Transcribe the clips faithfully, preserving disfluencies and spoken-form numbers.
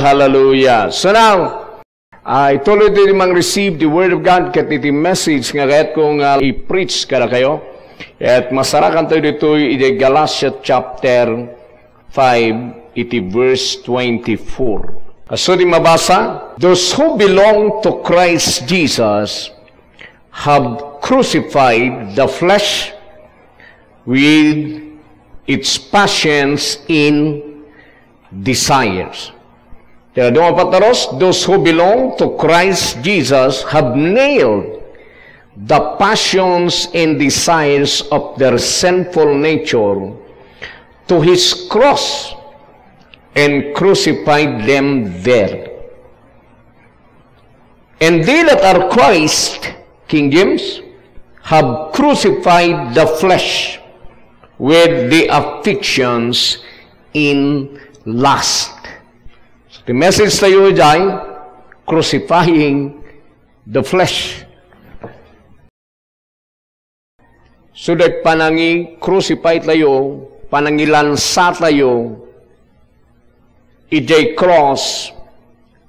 Hallelujah. So now, ah, ituloy tayo mang receive the word of God ket iti message nga kayatko nga i-preach kadakayo. Ket masarakan tayo ditoy iti Galatia chapter five, iti verse twenty-four. Kasu ti mabasa, "Those who belong to Christ Jesus have crucified the flesh with its passions and desires." Kaya dumapat na ros, "Those who belong to Christ Jesus have nailed the passions and desires of their sinful nature to his cross and crucified them there." "And they that are Christ," King James, "have crucified the flesh with the affections in lust." So, the message tayo ay crucifying the flesh. So, that panangi-crucify tayo, panangilansa tayo, idiay cross,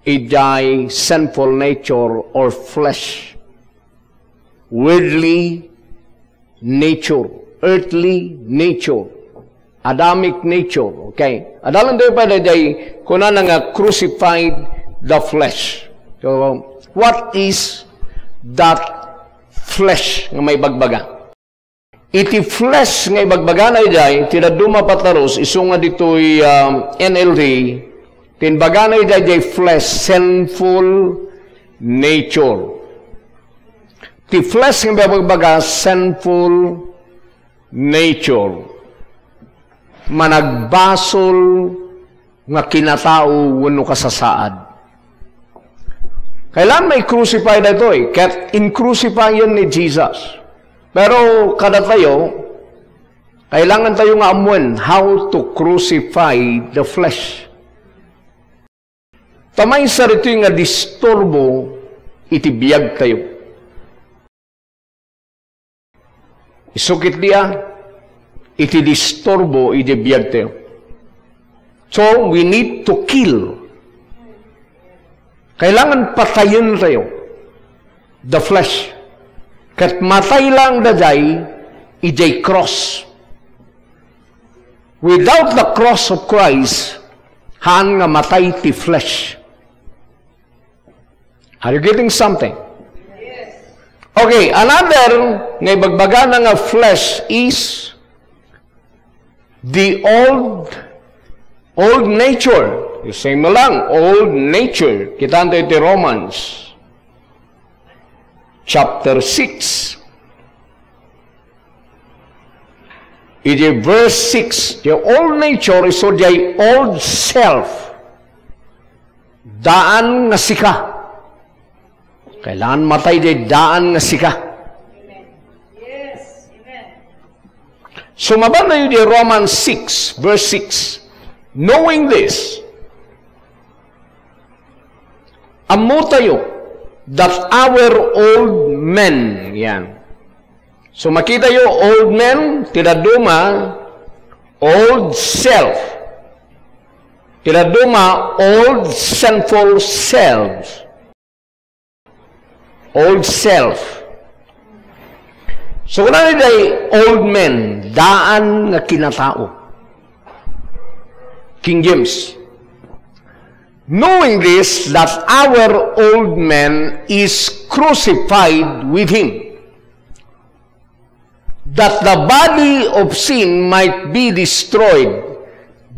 idiay sinful nature or flesh, worldly nature, earthly nature, Adamic nature. Okay? Adalan tayo pa daydiay, kunana nga crucified the flesh. So, what is that flesh nga maibagbaga? Iti flesh nga ibagbagana idiay, ti dadduma pataros, isu nga ditoy, um, N L T, ti imbagana idiay, idiay flesh, sinful nature. Ti flesh nga ibagbaga, sinful nature. Managbasol nga kinatao wenno kasasaad. Kailangan mai-crucify daytoy, ket in-crucify ni Jesus. Pero kadatayo, kailangan tayo nga ammuen how to crucify the flesh. Ta maysa ditoy nga disturbo iti biagtayo. Isu ketdi a, iti disturbo iti biagtayo. So, we need to kill. Kailangan patayen tayo. The flesh. Ket matay lang daydiay idiay cross. Without the cross of Christ, haan nga matay ti flesh. Are you getting something? Okay, another nga ibagbagana nga flesh is the old, old nature. You say mo lang, old nature. Kita tayo ti Romans chapter six. Iti verse six, the old nature is so the old self. Daan nga sika. Kailangan matay diay daan nga sika. Yes. Amen. Sumabatayo di Romans six, verse six. Knowing this, ammo tayo that our old men, yan. So, makitayo, old men, ti dadduma, old self. Ti dadduma, old sinful selves. Old self. So, kunana diay old men, daan nga kinatao. King James. Knowing this, that our old man is crucified with him, that the body of sin might be destroyed,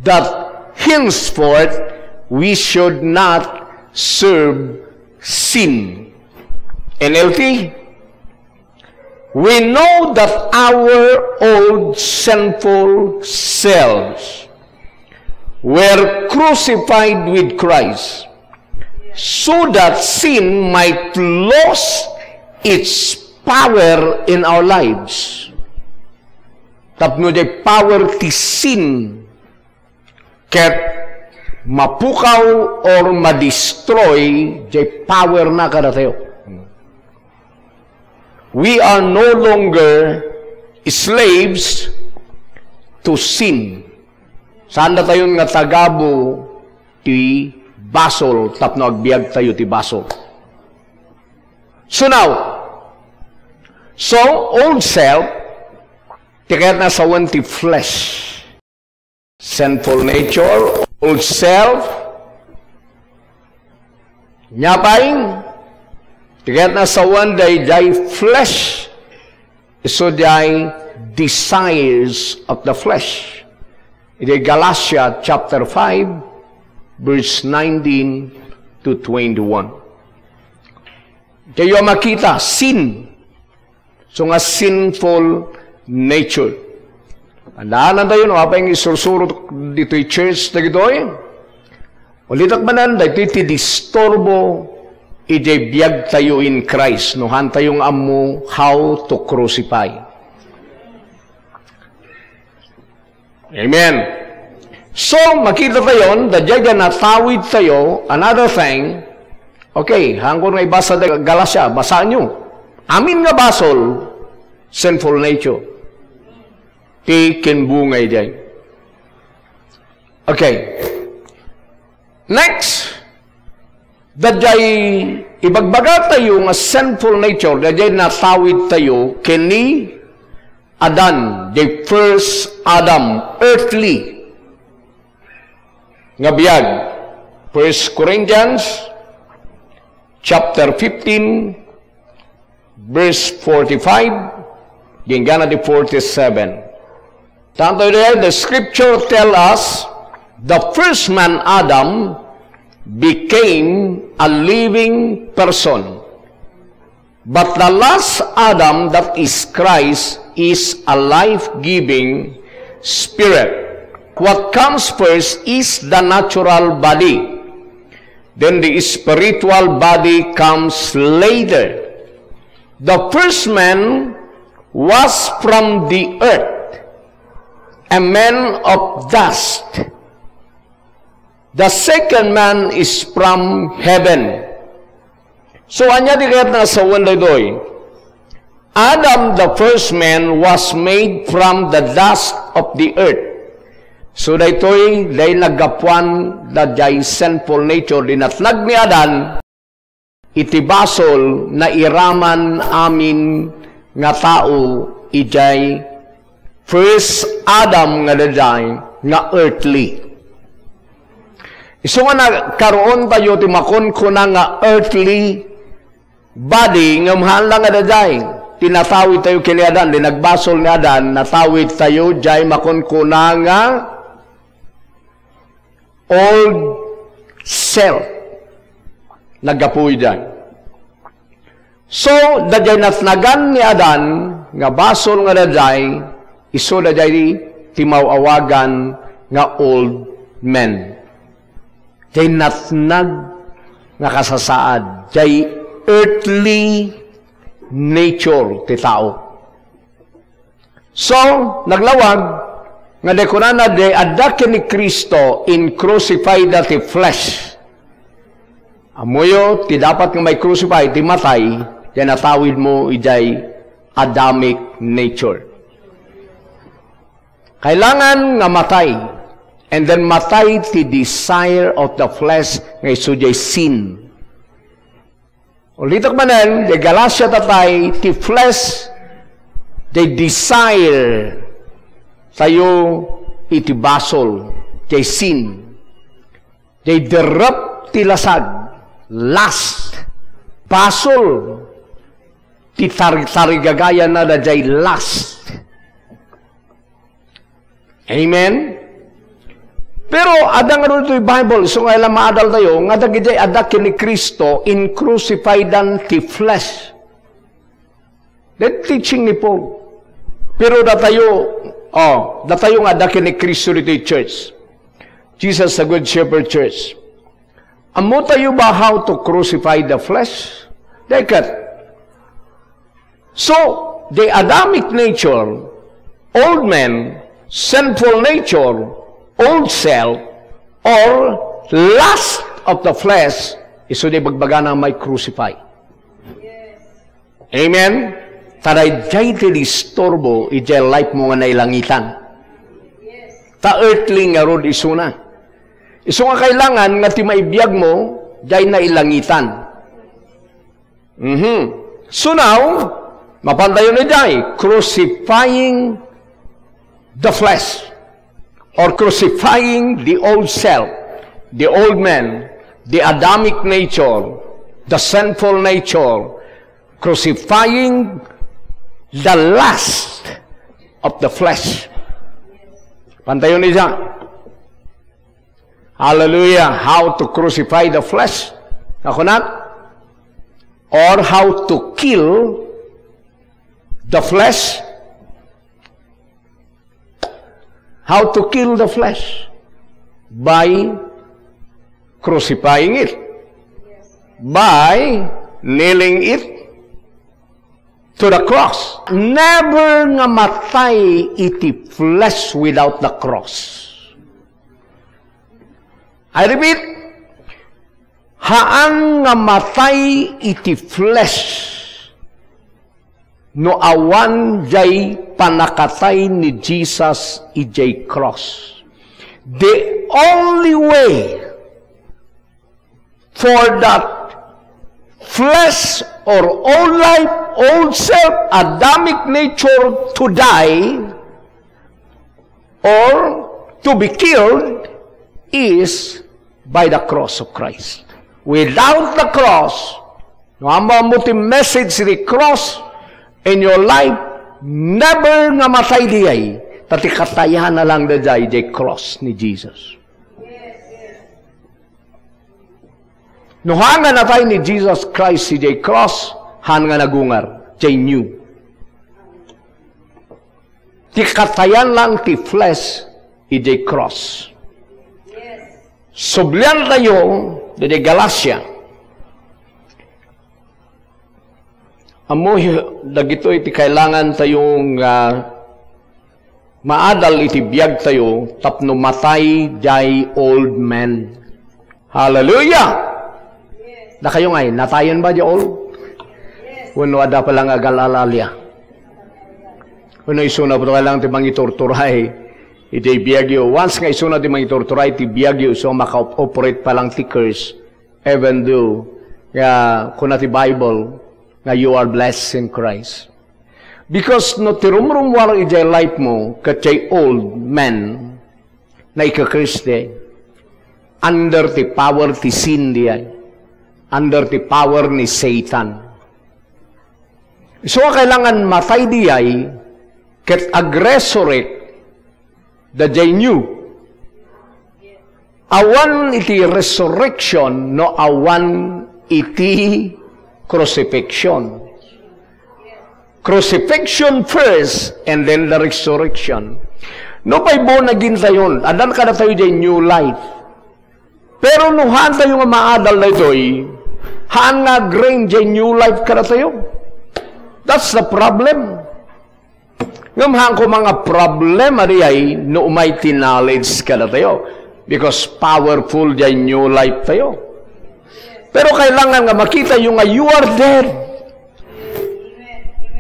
that henceforth we should not serve sin. N L T, we know that our old sinful selves were crucified with Christ, so that sin might lose its power in our lives. Tapno diay power ti sin ket mapukaw or ma-destroy diay power na kadatayo. We are no longer slaves to sin. Saan datayon nga tagabu ti basol tapno agbiagtayo ti basol. So now, so old self, ti kayatna sawen ti flesh. Sinful nature, old self. Nia pay, ti kayatna sawen daydiay flesh, isu diay desires of the flesh. Iti Galatia chapter five, verse nineteen to twenty-one. Diay makita, sin. So nga sinful nature. Tandaan tayo, no, apay nga isursuro ditoy church dagitoy. Ulitek manen, daytoy ti disturbo idiay biagtayo in Christ, no, haantayo nga ammo how to crucify. Amen. So, makita tayo, daydiay natawid tayo, another thing, okay, hangko nga ibasa da Galacia, basaanyo. Amin nga basol, sinful nature. Ti kinbungay diay. Okay. Next, daydiay ibagbagatayo nga sinful nature, daydiay natawid tayo, ken ni Adan, the first Adam, earthly nga biag. First Corinthians chapter fifteen, verse forty-five, inggana ti forty-seven. Tanto iti, the scripture tell us, the first man, Adam, became a living person. But the last Adam, that is Christ, is a life-giving spirit. What comes first is the natural body. Then the spiritual body comes later. The first man was from the earth, a man of dust. The second man is from heaven. So, ania ti kayatna sawen daytoy? Adam, the first man, was made from the dust of the earth. So, daytoy, daydiay naggapuan daydiay sinful nature, dinatnag ni Adan, iti basol, nairaman amin nga tao idiay first Adam nga daydiay nga earthly. Isu nga nagkaroon tayo ti makunkuna nga earthly body, ngem haan la nga daydiay. Ti natawid tayo ken ni Adan, di nagbasol ni Adan, natawid tayo diay makunkuna nga old self. Naggapu idiay. So, daydiay natnagan ni Adan nga basol nga daydiay, isu daydiay ti maaw-awagan nga old man. Diay natnag nga kasasaad, diay earthly nature ti tao. So, naglawag nga di kunana, di adda ken ni Cristo in crucified ti flesh. Ammoyo, ti dapat nga mai-crucify, ti matay, ti natawid mo idiay Adamic nature. Kailangan nga matay. And then matay ti desire of the flesh nga isu diay sin. Ulitek manen, di Galacia tatay, ti flesh, di desire tayo iti basol, ti sin. Di derrep ti lasag, lust, basol, ti tari-, tarigagayana daydiay lust. Amen? Pero adda ngarud ditoy Bible, isu nga la maadal tayo, nga dagiti adda ken ni Cristo, in crucified ti flesh. That teaching ni Paul. Pero datayo, oh, datayo nga adda ken ni Cristo ditoy church. Jesus, the Good Shepherd Church. Ammo tayo ba how to crucify the flesh? Dayket, so, the Adamic nature, old man, sinful nature, old self, or lust of the flesh, isu di bagbagana mai-crucify. Amen? Ta daydiay ti disturbo idiay life mo nga nailangitan. Ta earthly ngarud isuna. Isu nga kailangan nga ti maibiag mo, diay nailangitan. Mhm. So now, mapantayo ni diay, crucifying the flesh, or crucifying the old self, the old man, the Adamic nature, the sinful nature, crucifying the lust of the flesh. Pantayo ni diay. Hallelujah. How to crucify the flesh? Ako na? Or how to kill the flesh? How to kill the flesh? By crucifying it. By nailing it to the cross. Never nga matay iti flesh without the cross. I repeat, haan nga matay iti flesh no awan jay panakatay ni Jesus ijay cross. The only way for that flesh or old life, old self, Adamic nature to die or to be killed is by the cross of Christ. Without the cross, no ammo ti message ti cross in your life, never nga matay diay, ta ti katayan na lang diay, diay cross ni Jesus. No haan nga natay ni Jesus Christ ijay cross, haan nga nagungar, jay new. Ti katayan lang ti flesh ijay cross. Sublian tayo, ijay Galacia. Ammo, dagitoy ti kailangan tayo nga maadal iti biag tayo tapno matay jay old man. Hallelujah! Dakayo ngay, natayen ba jay old? Wenno adda pa lang agal-alalia? Wenno isuna pa lang ti mangiturturay iti biagyo? Once nga isuna ti mangiturturay ti biagyo, so maka-operate pa lang ti curse. Even though, nga, kuna ti Bible, nga you are blessed in Christ. Because no ti rumrummuar ijay life mo, ket jay old man, na ika-Christian, under ti power ti sin diay, under ti power ni Satan. So, kailangan matay diay, ket agresurrect, dayjay new. Awan iti resurrection no awan iti crucifixion. Crucifixion first and then the resurrection. No pay born again tayon, addan kadatayo jay new life. Pero no haan tayo nga maadal daytoy, haan nga agreign jay new life kadatayo. That's the problem. Ngem haan koma nga problema diay no umay ti knowledge kadatayo, because powerful jay new life tayo. Pero kailangan nga makitayo nga you are dead.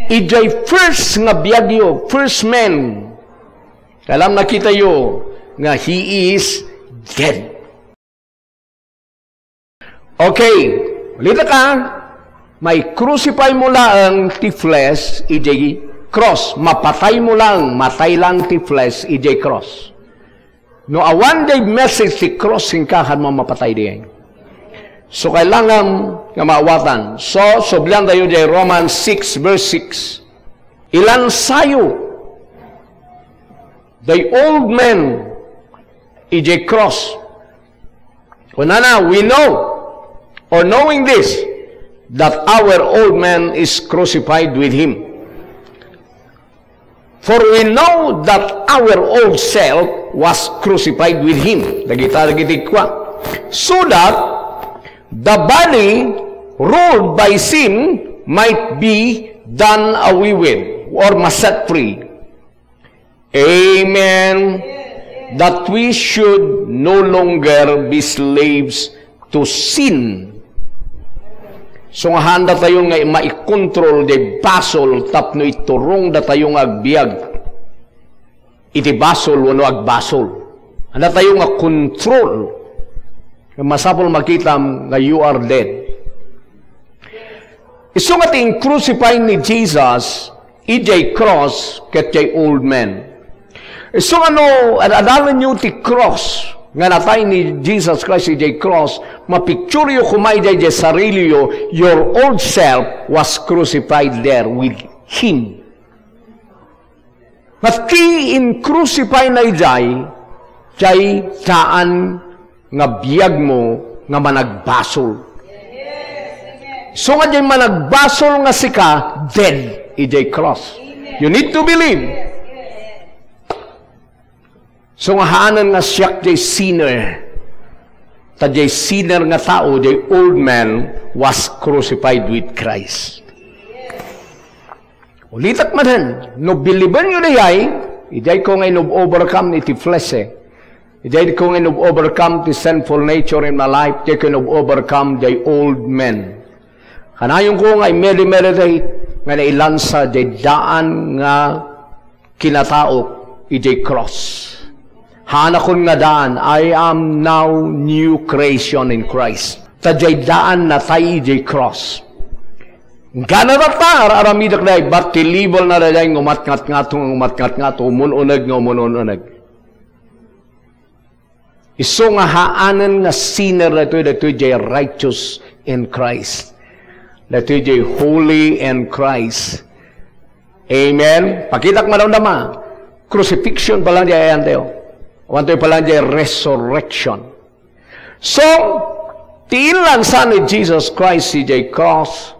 Ijay first nga biagyo, first man, kailangan nakitayo nga he is dead. Okay, ulita ka, mai-crucify mo laeng ti flesh ijay cross. Mapatay mo laeng, matay laeng ti flesh ijay cross. No awan jay message ti cross, inka haan nga mapatay diay. So, kailangan nga maawatan. So, sublian tayo jay Romans six verse six. Ilansayo the old man ijay cross. Kunana, we know, or knowing this, that our old man is crucified with him. For we know that our old self was crucified with him. Dagita dagiti kua. So that the body ruled by sin might be done away with or ma-set free. Amen. That we should no longer be slaves to sin. So nga haan datayo nga maikontrol jay basol tapno iturong datayo nga agbiag iti basol wenno agbasol. Haan datayo nga control Masapul makitam nga you are dead. Isu nga ti in-crucify ni Jesus, idiay cross ket diay old man. Isu nga no ad-adalenyo ti cross nga natay ni Jesus Christ idiay cross, mapictureyo koma idiay, idiay sariliyo, your old self was crucified there with Him. Nga ti in-crucify na idiay, diay daan nga biagmo nga managbasol. So nga diay managbasol nga sika, dead idiay cross. You need to believe. So nga haanen nga siak diay sinner. Ta diay sinner nga tao, diay old man was crucified with Christ. Ulitek manen, no bilibenyo dayay, idiay ko nga inov-overcome iti flesh, eh. Idiay ko nga inov-overcome ti sinful nature in my life, idiay ko inov-overcome diay old men. Kanayon ko nga i-meditate nga nailansa diay daan nga kinataok idiay cross. Hanakon nga daan, I am now new creation in Christ. Ta diay daan natay idiay cross. Gana tatta, ar-aramidek dayay, but ti level na dayay, ngumatngatngato, ngumatngatngato, umun-uneg nga umun-uneg. Isu nga haanen nga sinner daytoy, daytoy diay righteous in Christ. Daytoy diay holy in Christ. Amen. Pakitak madamdama. Crucifixion pa lang diay ayantayo. Awantayo pa lang diay resurrection. So, ti inlansa ni Jesus Christ idiay cross,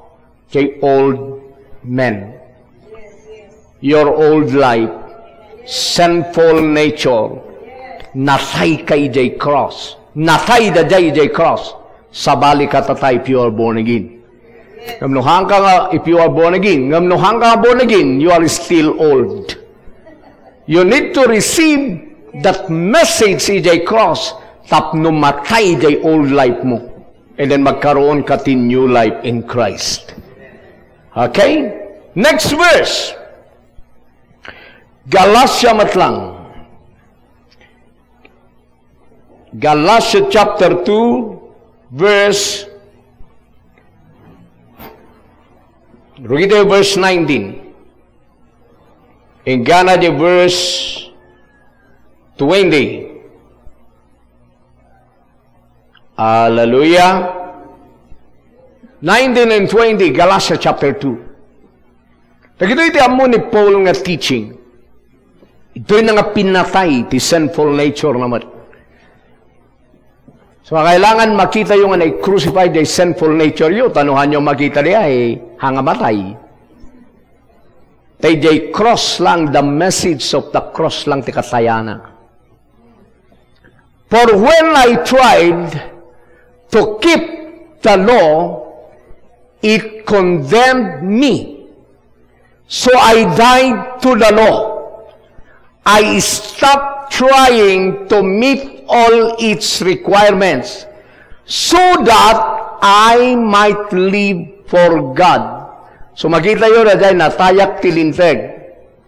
diay old men. Your old life, sinful nature, natay ka idiay cross. Natay daydiay idiay cross. Sabali ka tatta if you are born again. Ngem no haanka nga, if you are born again, ngem no haanka nga born again, you are still old. You need to receive that message idiay cross tapno matay diay old life mo. And then magkaroon ka ti new life in Christ. Okay? Next verse. Galatia met lang. Galatia chapter two, verse, rugi tayo verse nineteen. Inggana di verse twenty. Hallelujah. Nineteen and twenty, Galatia chapter two. Dagitoy ti ammo ni Paul nga teaching. Ditoy na nga pinatay ti sinful nature na met. So, kailangan makitayo nga nai-crucify diay sinful nature yo, ta no haanyo makita diay, haan nga matay. Tay diay cross lang, the message of the cross lang ti katayana. For when I tried to keep the law, it condemned me. So I died to the law. I stopped trying to meet all its requirements so that I might live for God. So makitayo daydiay, natayak ti Linteg.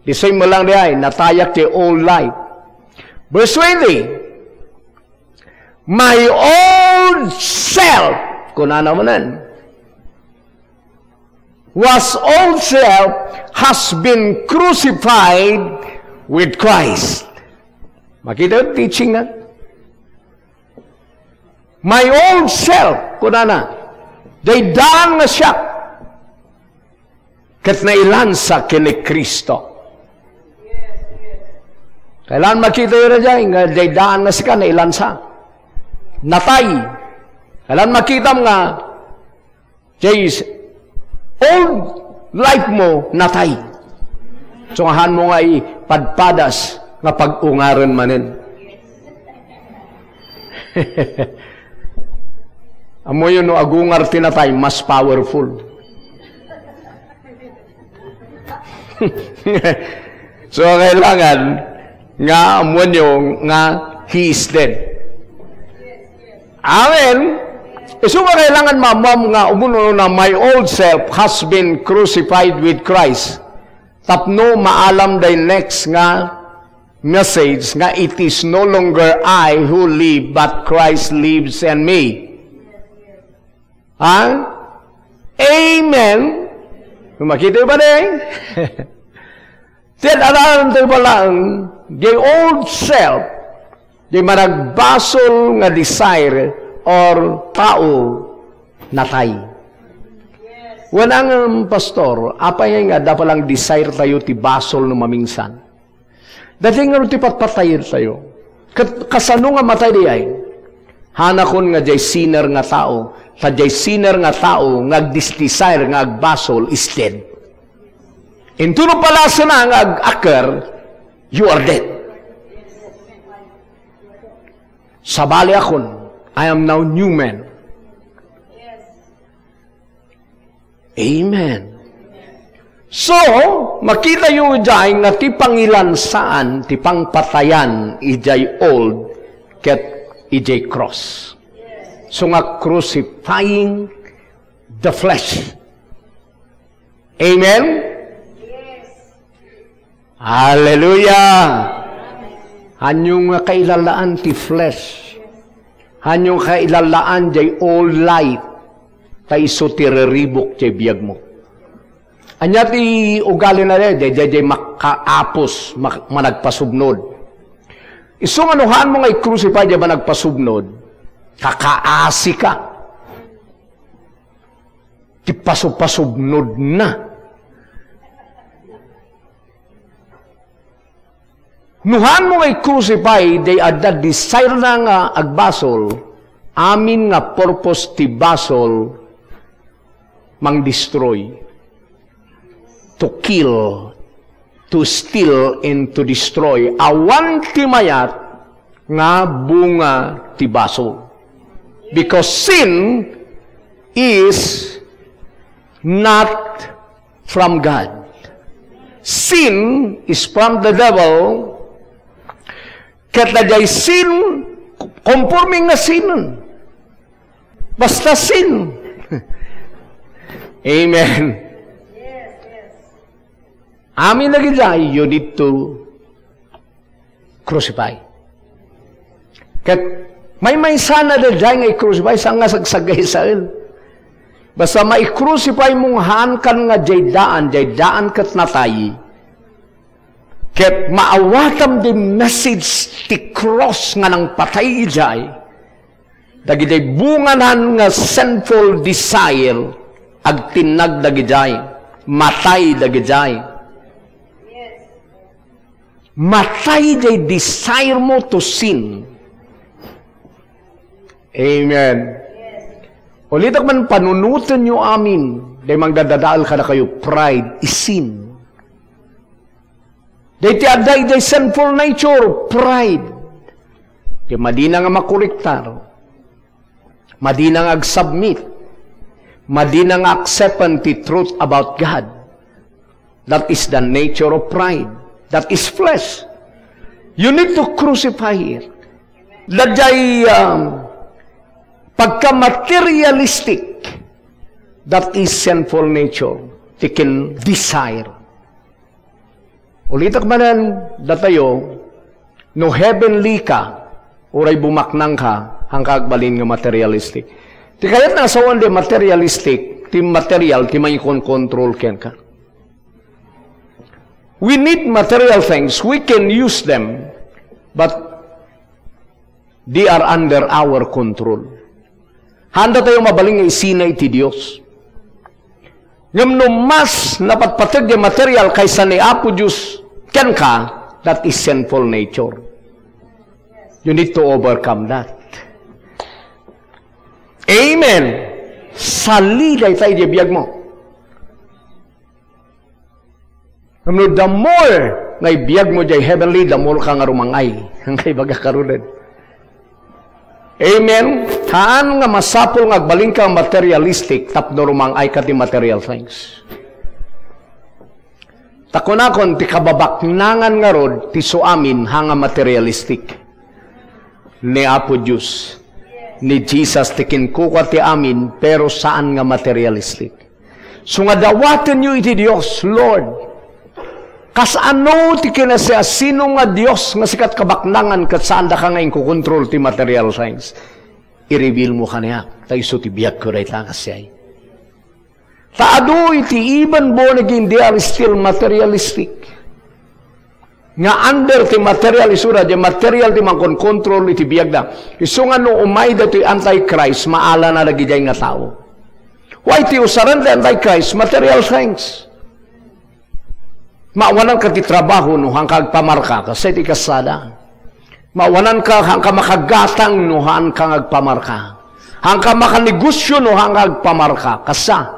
Di same lang diay, natayak ti old life. Verse twenty, "My old self," kunana manen, "was old self has been crucified with Christ." Makita yung teaching na. "My old self," kunana, "diay daan nga siak, ket nailansa ken ni Cristo." Kailangan makita yo daydiay nga diay daan nga sika nailansa. Natay. Kailangan makitam nga diay old life mo natay. So, haan mo nga ipadpadas nga pag-ungaren manen. Ammoyo no agungar ti natay, mas powerful. So, kailangan nga ammoenyo nga he is dead. Amen. Isu nga kailangan maammoam nga umun-una, "My old self has been crucified with Christ." Tapno maalam diay next nga message nga, "It is no longer I who live, but Christ lives in me." Ha? Amen. Makita ba, deng? Ti ad-adalan tayo pa lang, the old self, the managbasol nga desire or tao, natay. Wen, ang, um, pastor, apay nga adda pa lang desire tayo ti basol no mamingsan? Daytoy ngarud ti patpatayen tayo. Ket kasano nga matay diay? Hanakon nga jay sinner nga tao, ta jay sinner nga tao nga agdesire nga agbasol is dead. Into no palasena nga ag-akker, you are dead. Sabaliakon, I am now new man. Amen. So, makitayo idiay nga ti pangilansaan, ti pangpatayan idiay old ket idiay cross. So nga crucifying the flesh. Amen? Hallelujah! Hanyo nga kailalaan ti flesh. Hanyo nga kailalaan jay old life. Ta isu ti riribuk jay biagmo. Ania ti ugalina, daydiay, daydiay makaapus, mak-, managpasubnod. Isu nga no haanmo nga i-crucify jay managpasubnod, kakaasika. Ti pasupasubnodna. No haanmo nga i-crucify, daydiay adda desire na nga agbasol, amin nga purpose ti basol, mangdestroy. To kill, to steal, and to destroy. Awan ti mayat nga bunga ti basol. Because sin is not from God. Sin is from the devil. Ket daydiay sin, konforme nga sin. Basta sin. Amen. Amin dagiti, you need to crucify. Ket maymaysa na daydiay nga i-crucify, saan nga sagsagaysaen. Basta mai-crucify mo nga haankan nga jay daan, jay daan ket natay. Ket maawatam di message ti cross nga nangpatay idiay. Dagiti bunganan nga sinful desire, agtinnag dagidiay, matay dagidiay. Matay jay desire mo to sin. Amen. Ulitek man, panunotenyo amin, daydiay mangdadadael kadakayo, pride is sin. Daytoy adda idiay sinful nature, pride. Ti madina nga makorektar, madina nga agsubmit, madina nga akseptan ti truth about God. That is the nature of pride. That is flesh. You need to crucify it. Daydiay, um, pagka-materialistic, that is sinful nature. Ti kin-desire. Ulitek manen, datayo, no heavenly ka, uray bumaknang ka, haanka agbalin nga materialistic. Ti kayat nga sawen di materialistic, ti material, ti mangikonkontrol kenka. We need material things. We can use them, but they are under our control. Haanda tayo mabalin nga isina iti Dios. Ngem no mas napatpateg ti material kaysa ni Apo Dios kenka, that is sinful nature. You need to overcome that. Amen. Sali dayta iti biagmo. Ngem no the more nga ibiagmo jay heavenly, the more ka nga rumang-ay. Ang kaibaga karuden. Amen? Haan nga masapul nga agbalinka nga materialistic tapno rumang-ay ka ti material things. Ta kunakon, ti kababaknangan ngarud ti suamin haan nga materialistic. Ni Apo Dios, ni Jesus ti kinkukua ti amin, pero saan nga materialistic. So nga dawatenyo iti Dios, Lord, Kasano ti kinasiasino nga Dios nga sika ti kabaknangan ket saandaka nga inkokontrol ti material things? I-reveal mo kaniak, ta isu ti biagko dayta, kasdiay. Ta adu iti even born again, they are still materialistic. Nga under ti material, isura, di material ti mangkonkontrol iti biagda. Isu nga no umay daytoy Antichrist, maalana dagidiay nga tao. Why ti usaren ti Antichrist? Material things. Maawananka ti trabaho no haanka agpamarka, kasdiay ti kasada. Maawananka, haanka makagatang no haanka nga agpamarka. Haanka makanegosyo no haanka agpamarka, kasta.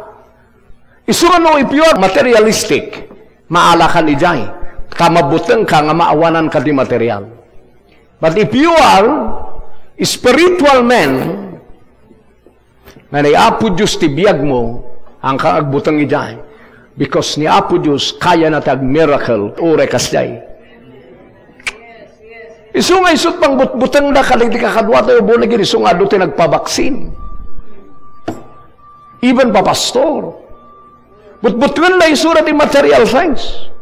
Isu nga no, if you are materialistic, maalakan idiay. Ta mabutengka nga maawananka ti material. But if you are spiritual man, nga ni Apo Dios ti biagmo, haanka agbuteng idiay. Because ni Apo Dios, kayana ti agmiracle, uray kasdiay. Isu nga isut' pangbutbutengda kadagiti kakaduatayo born again, isu nga adu ti nagpabaksin. Even papastor. Butbutengda isura ti material things.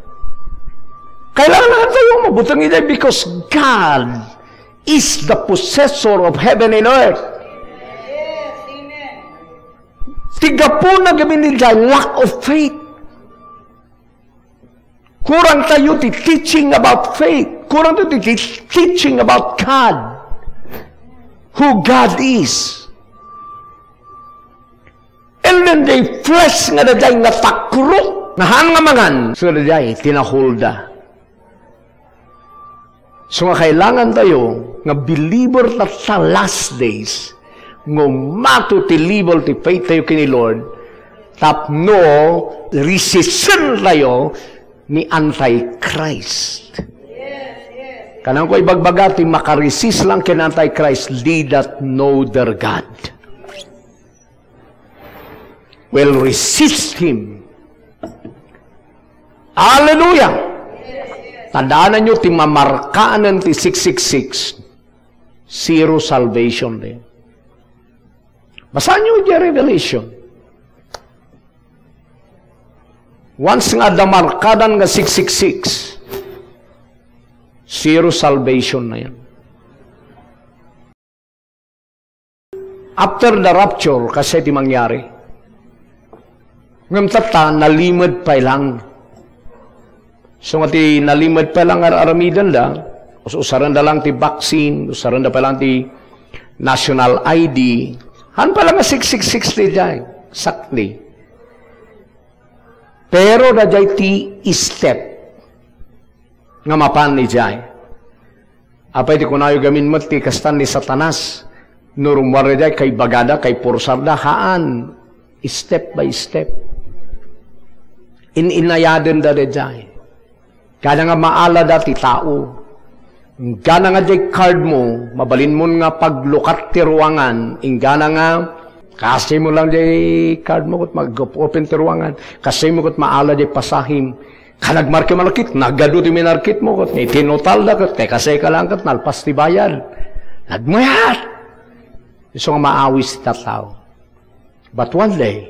Kailangan tayo mabuteng idiay because God is the possessor of heaven and earth. Ti gapuna gamin idiay lack of faith. Kurang tayo ti teaching about faith. Kurang tayo ti ti-, teaching about God. Who God is. And then they flesh nga daydiay nga takrot. Nga haan nga mangan. So daydiay, tinahulda. So nga kailangan tayo nga believer ta sa last days, nga umato ti level ti faith tayo kini Lord, tapno resisten tayo ni Antichrist. Kanang ko ibagbaga ti makaresist lang ken Antichrist, they that know their God will resist him. Hallelujah! Tandaan niyo ti mamarkaanan ti six six six, zero salvation din. Basahan niyo di Revelation. Once nga adda markadan nga six six six, zero salvation na yan. After the rapture, kasi ti mangyari. Ngem tatta, nalimed pay lang. So nga ti nalimed pay lang ar-aramidenda, us-, usarenda lang ti vaccine, usarenda pay lang ti national I D. Han pay lang nga six six six ti jay, sakti. Pero dayjay ti step nga mapan idiay. Apay ti kunayo gamin met ti kastan ni Satanas? No rummuar idiay, kaibagada, kaipursarda, haan. Step by step. In-inayadenda dayjay. Kada nga maalada ti tao. Inggana nga diay card mo, mabalinmon nga paglukat ti ruangan, inggana nga, kasi mo lang diay card mo, ket mag-open ti ruangan, kasi mo ket maala diay pasahim, ka nagmarket, malakit, nagadu ti minarket mo, ket ni tinutalda, ket kay kasi ka lang, ket nalpas ti bayad. Nagmayat! Isu nga maawis ti tattao. But one day,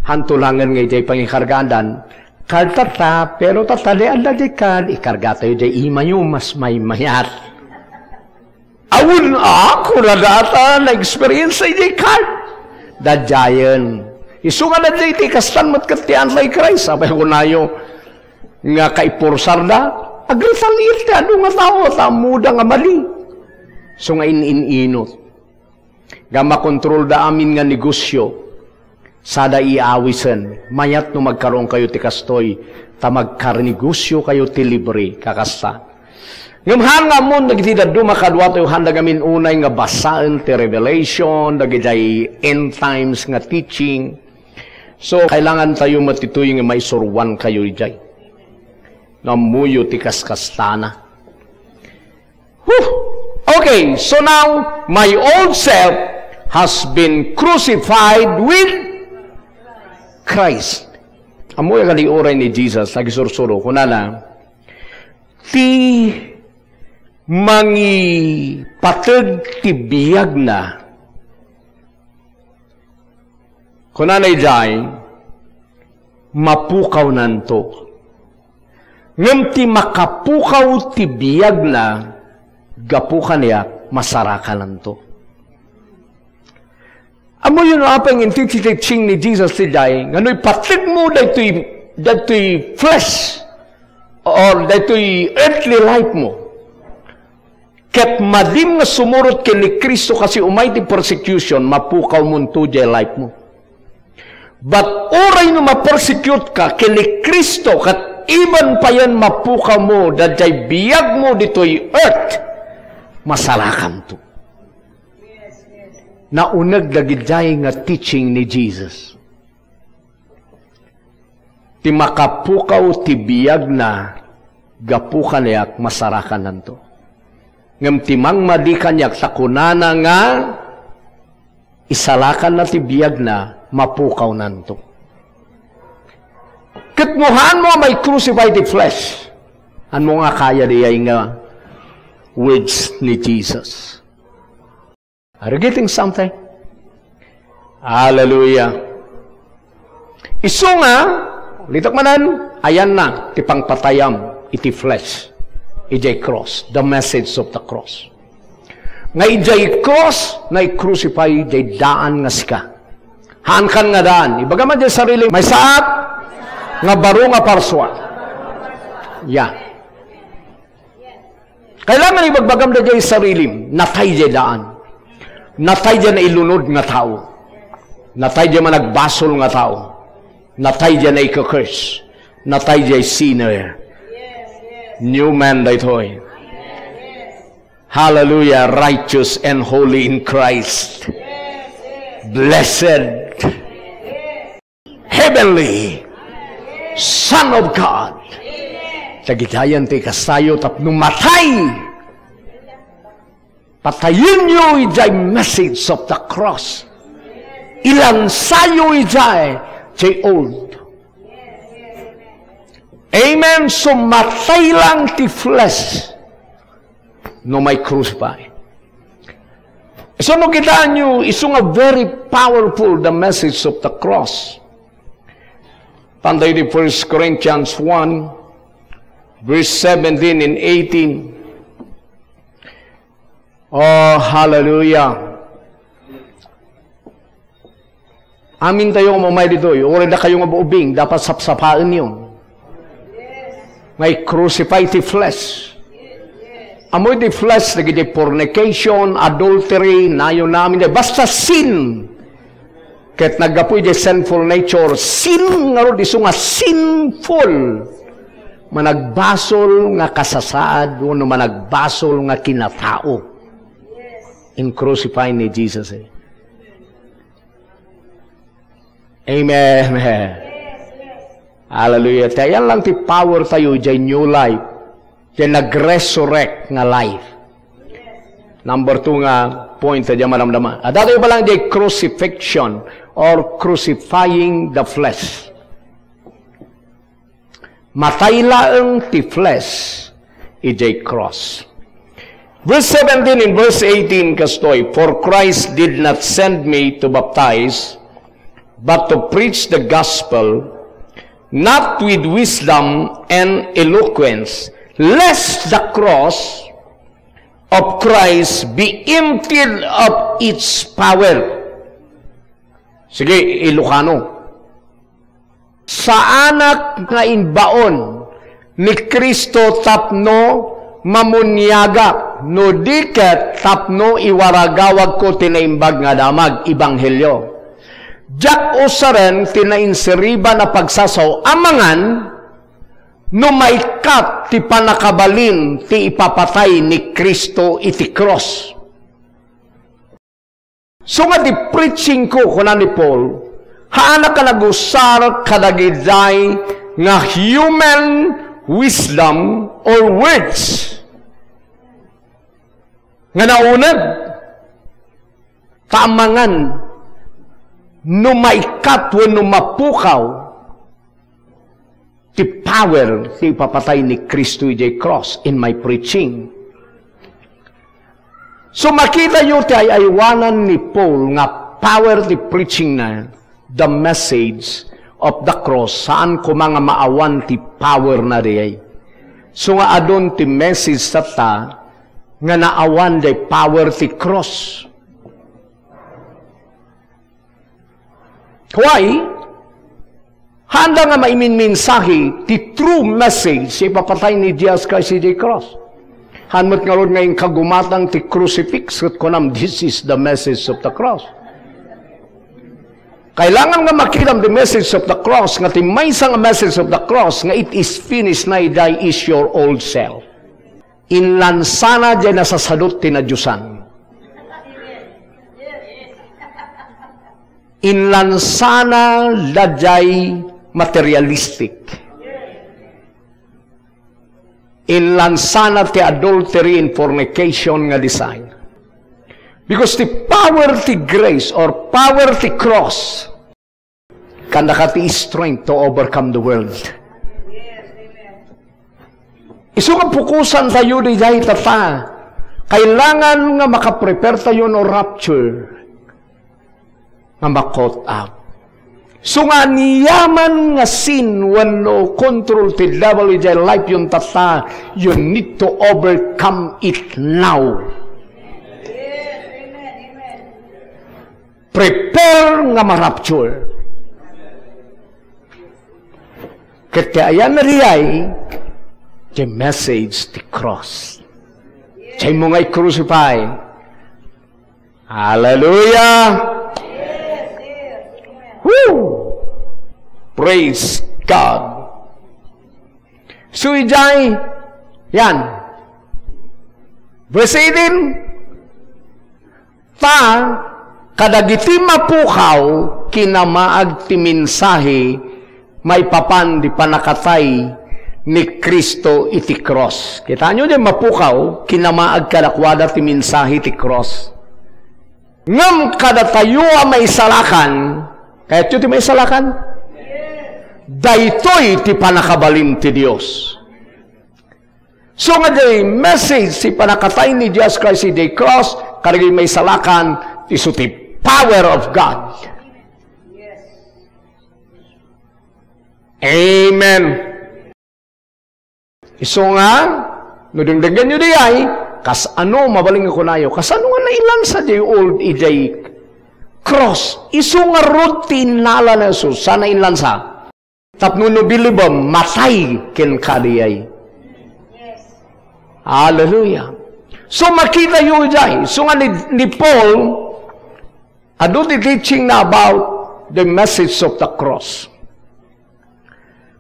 hanto langen nga idiay pangikargaan dan, card tatta, pero tatta, di adda di card, ikarga tayo di imayo, mas maymayat. Awan, ah, kuna data, na-experience ay di card. Dadyayen. Isu nga dadya iti kastan met ket ti Antichrist, apay kunayo, nga kaipursarda, agretaliate ti adu nga tao, ta ammoda nga mali. So nga in-in-inot. Nga makontrolda amin nga negosyo, sada iawisen, mayat no magkaroon kayo ti kastoy, ta magkarnegosyo kayo ti libre, kakasta. Ngem haan nga ammon dagiti dadduma kaduatayo, haan da ngamin unay nga basaen ti Revelation, dagidiay end times nga teaching. So, kailangan tayo matituy nga maisuruan kayo idiay. Nammuyo ti kaskastana. Whew! Okay, so now, my old self has been crucified with Christ. Ammoyo kadi uray ni Jesus, nagisursuro, kunana, ti mangipateg ti biagna. Kunana idiay, mapukawnanto. Ngem ti makapukaw ti biagna gapu kaniak, masarakananto. Ammoyo no apay nga inti ti teaching ni Jesus ti jay, nga no ipategmo daytoy, daytoy flesh, or daytoy earthly life mo, ket madim nga sumurot ken ni Cristo kasi umay ti persecution, mapukawmonto jay life mo. But uray no ma-persecute ka ken ni Cristo, ket even payen mapukawmo dayjay biagmo ditoy earth, masarakanto. Nauneg dagidiay nga teaching ni Jesus. Ti makapukaw ti biagna gapu kaniak, masarakananto. Ngem ti mangmadi kaniak ta kunana nga isarakanna ti biagna, mapukawnanto. Ket no haanmo a mai-crucify ti flesh, haanmo nga kaya diay nga words ni Jesus. Are you getting something? Hallelujah. Isu nga, litak manen, ayanna ti pangpatayam iti flesh, idiay cross, the message of the cross. Nga idiay cross, nai-crucify diay daan nga sika. Haankan nga daan. Ibagam man diay sarili, maysaak nga baro nga parsua. Ya. Kailangan ibagbagam dayjay sarilim, natay jay daan. Natay jay nailunod nga tao. Natay jay managbasol nga tao. Natay jay naika-curse. Natay jay sinner. New man daytoy. Hallelujah, righteous and holy in Christ. Blessed. Heavenly Son of God. Tagidayan ti kasayo tapno matay. Patayenyo idiay message of the cross. Ilansayo idiay the old. Amen. So matay lang ti flesh no mai-crucify. So no kitaenyo, isu nga very powerful the message of the cross. Pantay di First Corinthians one, verse seventeen and eighteen. Oh, hallelujah. Amintayo nga umay ditoy, uray dakayo nga buubing, dapat sapsapaenyo. Nga i-crucify ti flesh. Ammoy ti flesh, dagiti fornication, adultery, nayo namin, basta sin. Ket naggapu iti sinful nature, sin ngarud isu nga sinful. Managbasol nga kasasaad, wenno managbasol nga kinatao. In crucify ni Jesus, eh. Amen. Hallelujah. Ti ayan lang ti power tayo, jay new life. Jay nag-resurrect nga life. Number two nga point, jay madamdama. Adda tayo pa lang jay crucifixion or crucifying the flesh. Matay laeng ti flesh idiay cross. Verse seventeen and verse eighteen kastoy, "For Christ did not send me to baptize, but to preach the gospel, not with wisdom and eloquence, lest the cross of Christ be emptied of its power." Sige, Ilocano. Saanak nga imbaon ni Cristo tapno mamuniagak, no di ket tapno iwaragawagko ti Naimbag nga Damag, Ebanghelio. Diak usaren ti nainsiriban a pagsasao amangan no maikkat ti pannakabalin ti ipapatay ni Cristo iti cross. So nga ti preaching ko, kuna ni Paul, haanak a nagusar kadagiti nga human wisdom or words nga nauneg, ta amangan no maikkat wenno mapukaw ti power ti ipapatay ni Cristo idiay cross in my preaching. So, makitayo ti ay-aywanan ni Paul nga power ti preaching na, the message of the cross, saan koma nga maawan ti power na diay. So nga adun ti message tatta nga naawan jay power ti cross. Why? Haanda nga maiminmensahe ti true message ti ipapatay ni Jesus Christ idiay cross. Haan met ngarud nga inka gumatang ti crucifix ket kunam, "This is the message of the cross." Kailangan nga makitam ti message of the cross, nga ti maysa nga message of the cross nga it is finished, na idiay is your old self. Inlansana jay nasasadut ti nadiosan. Inlansana dayjay materialistic. Inlansana ti adultery and fornication nga desire. Because ti power ti grace or power ti cross, kanda ka ti strength to overcome the world. Isu nga pukosan tayo di jay tata. Kailangan nga makaprepare tayo no rapture nga ma-caught up. So nga niyaman nga sin wenno control ti devil idiay life yon tata, you need to overcome it now. Prepare nga ma-rapture. Ket ti ayanna diay, the message ti cross. Say mo nga i-crucify. Hallelujah! Woo! Praise God! So, ijay, yan. Verse eighteen, ta, kadagiti mapukaw, kinamaag ti mensahe maipapan di pannakatay ni Cristo iti cross. Kitaenyo, di mapukaw, kinamaag kadakuada ti mensahe ti cross. Ngem kadatayo a maisalakan, kayatyo ti maisalakan? Daytoy ti pannakabalin ti Dios. So nga di message ti pannakatay ni Jesus Christ idiay cross, kadagiti maisalakan, isu ti power of God. Amen. Isu nga, no dengdenggenyo diay, kasano, mabalin nga kunayo, kasano nga nailansa jay old idiay cross? Isu ngarud ti innala ni Jesus, saan a inlansa? Tapno no bilibem, matay kenka diay. Hallelujah. So, makitayo idiay. So nga ni, ni Paul, adu ti teaching na about the message of the cross.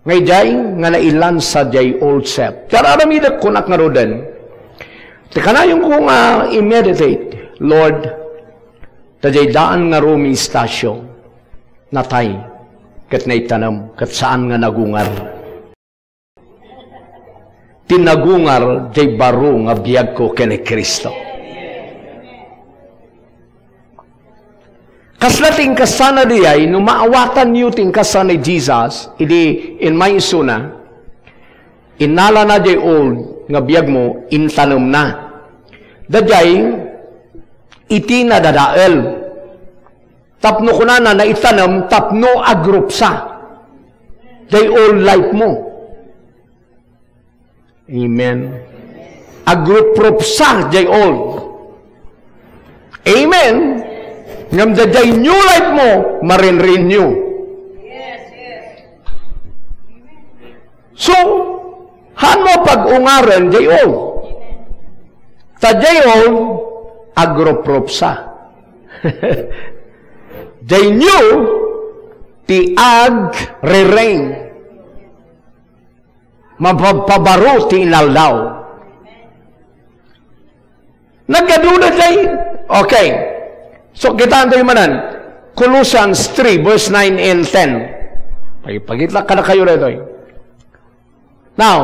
Nga idiay nga nailansa jay old self. Ti ar-aramidek kunak ngaruden, ti kanayonko nga i-meditate, Lord, ta jay daan nga rumi istasyo, natay, ket naitanem, ket saan nga nagungar. Ti nagungar, jay baro nga biagko ken ni Cristo. Kasla ti inkasana diay, no maawatanyo ti inkasana ni Jesus, idi immaysona, innalana jay old nga biagmo, intanemna. Dayjay, iti nadadael. Tapno kunana, naitanem, tapno agrupsa jay old life mo. Amen. Agrupsa jay old. Amen. Ngem dayjay new life mo, marinrenew. So, haan mo pag-ungaren jay old. Ta jay old, agrupsa. Jay new, ti agre-reign. Mapapabaro ti inaldaw. Nagadu dayjay. Okay. So, kitaentayo manen. Colossians three, verse nine and ten. Pagita kadakayo daytoy. Now,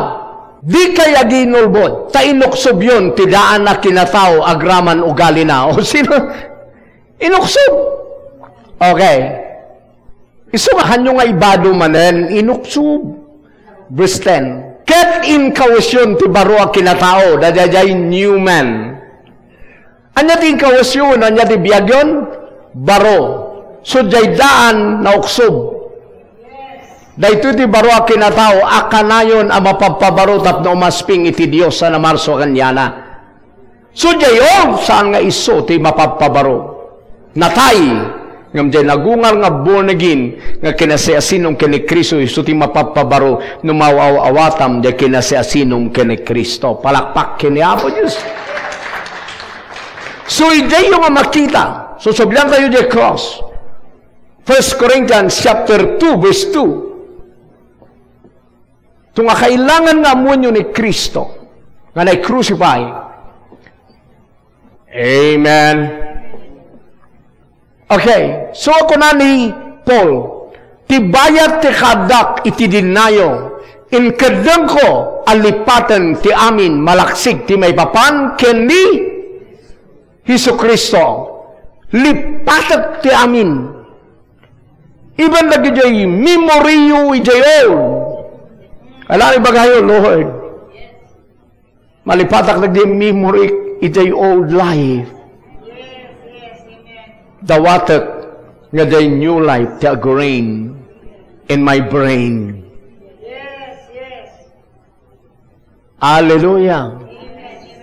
dikay aginulbod, ta inuksobyon ti daan a kinatao agraman ugalina. O sino? Inuksob. Okay. Isu nga, hanyo nga ibado manen, inuksob. Verse ten, ket inkawesyon ti baro a kinatao, dayjay new man. Ania ti inkawesyon? Ania ti biagyon? Baro. So, jay daan nauksob. Daytoy ti baro a kinatao a kanayon a mapabpabaro tapno umasping iti Dios a namarso kaniana. So, diay old, saan nga isu ti mapabpabaro. Natay, ngem diay nagungar nga born again, nga kinasiasinom ken ni Cristo, isu ti mapabpabaro no maaw-awatam diay kinasiasinom ken ni Cristo. Palakpak ken ni Apo Dios. So, idiayyo nga makita, susublian tayo diay cross. First Corinthians chapter two, verse two. Ito nga kailangan nga ammoenyo ni Cristo nga nai-crucify. Amen. Okay, so kuna ni Paul, "Ti bayat ti kaaddak iti dennayo, inkeddengko a lipaten ti amin malaksig ti maipapan ken ni Jesu-Cristo." Lipatek ti amin. Even dagidiay memoryyo idiay old. Ala, ibagayo, Lord. Malipatak dagiti memory idiay old life. Dawatek nga diay new life ti ag-reign in my brain. Hallelujah.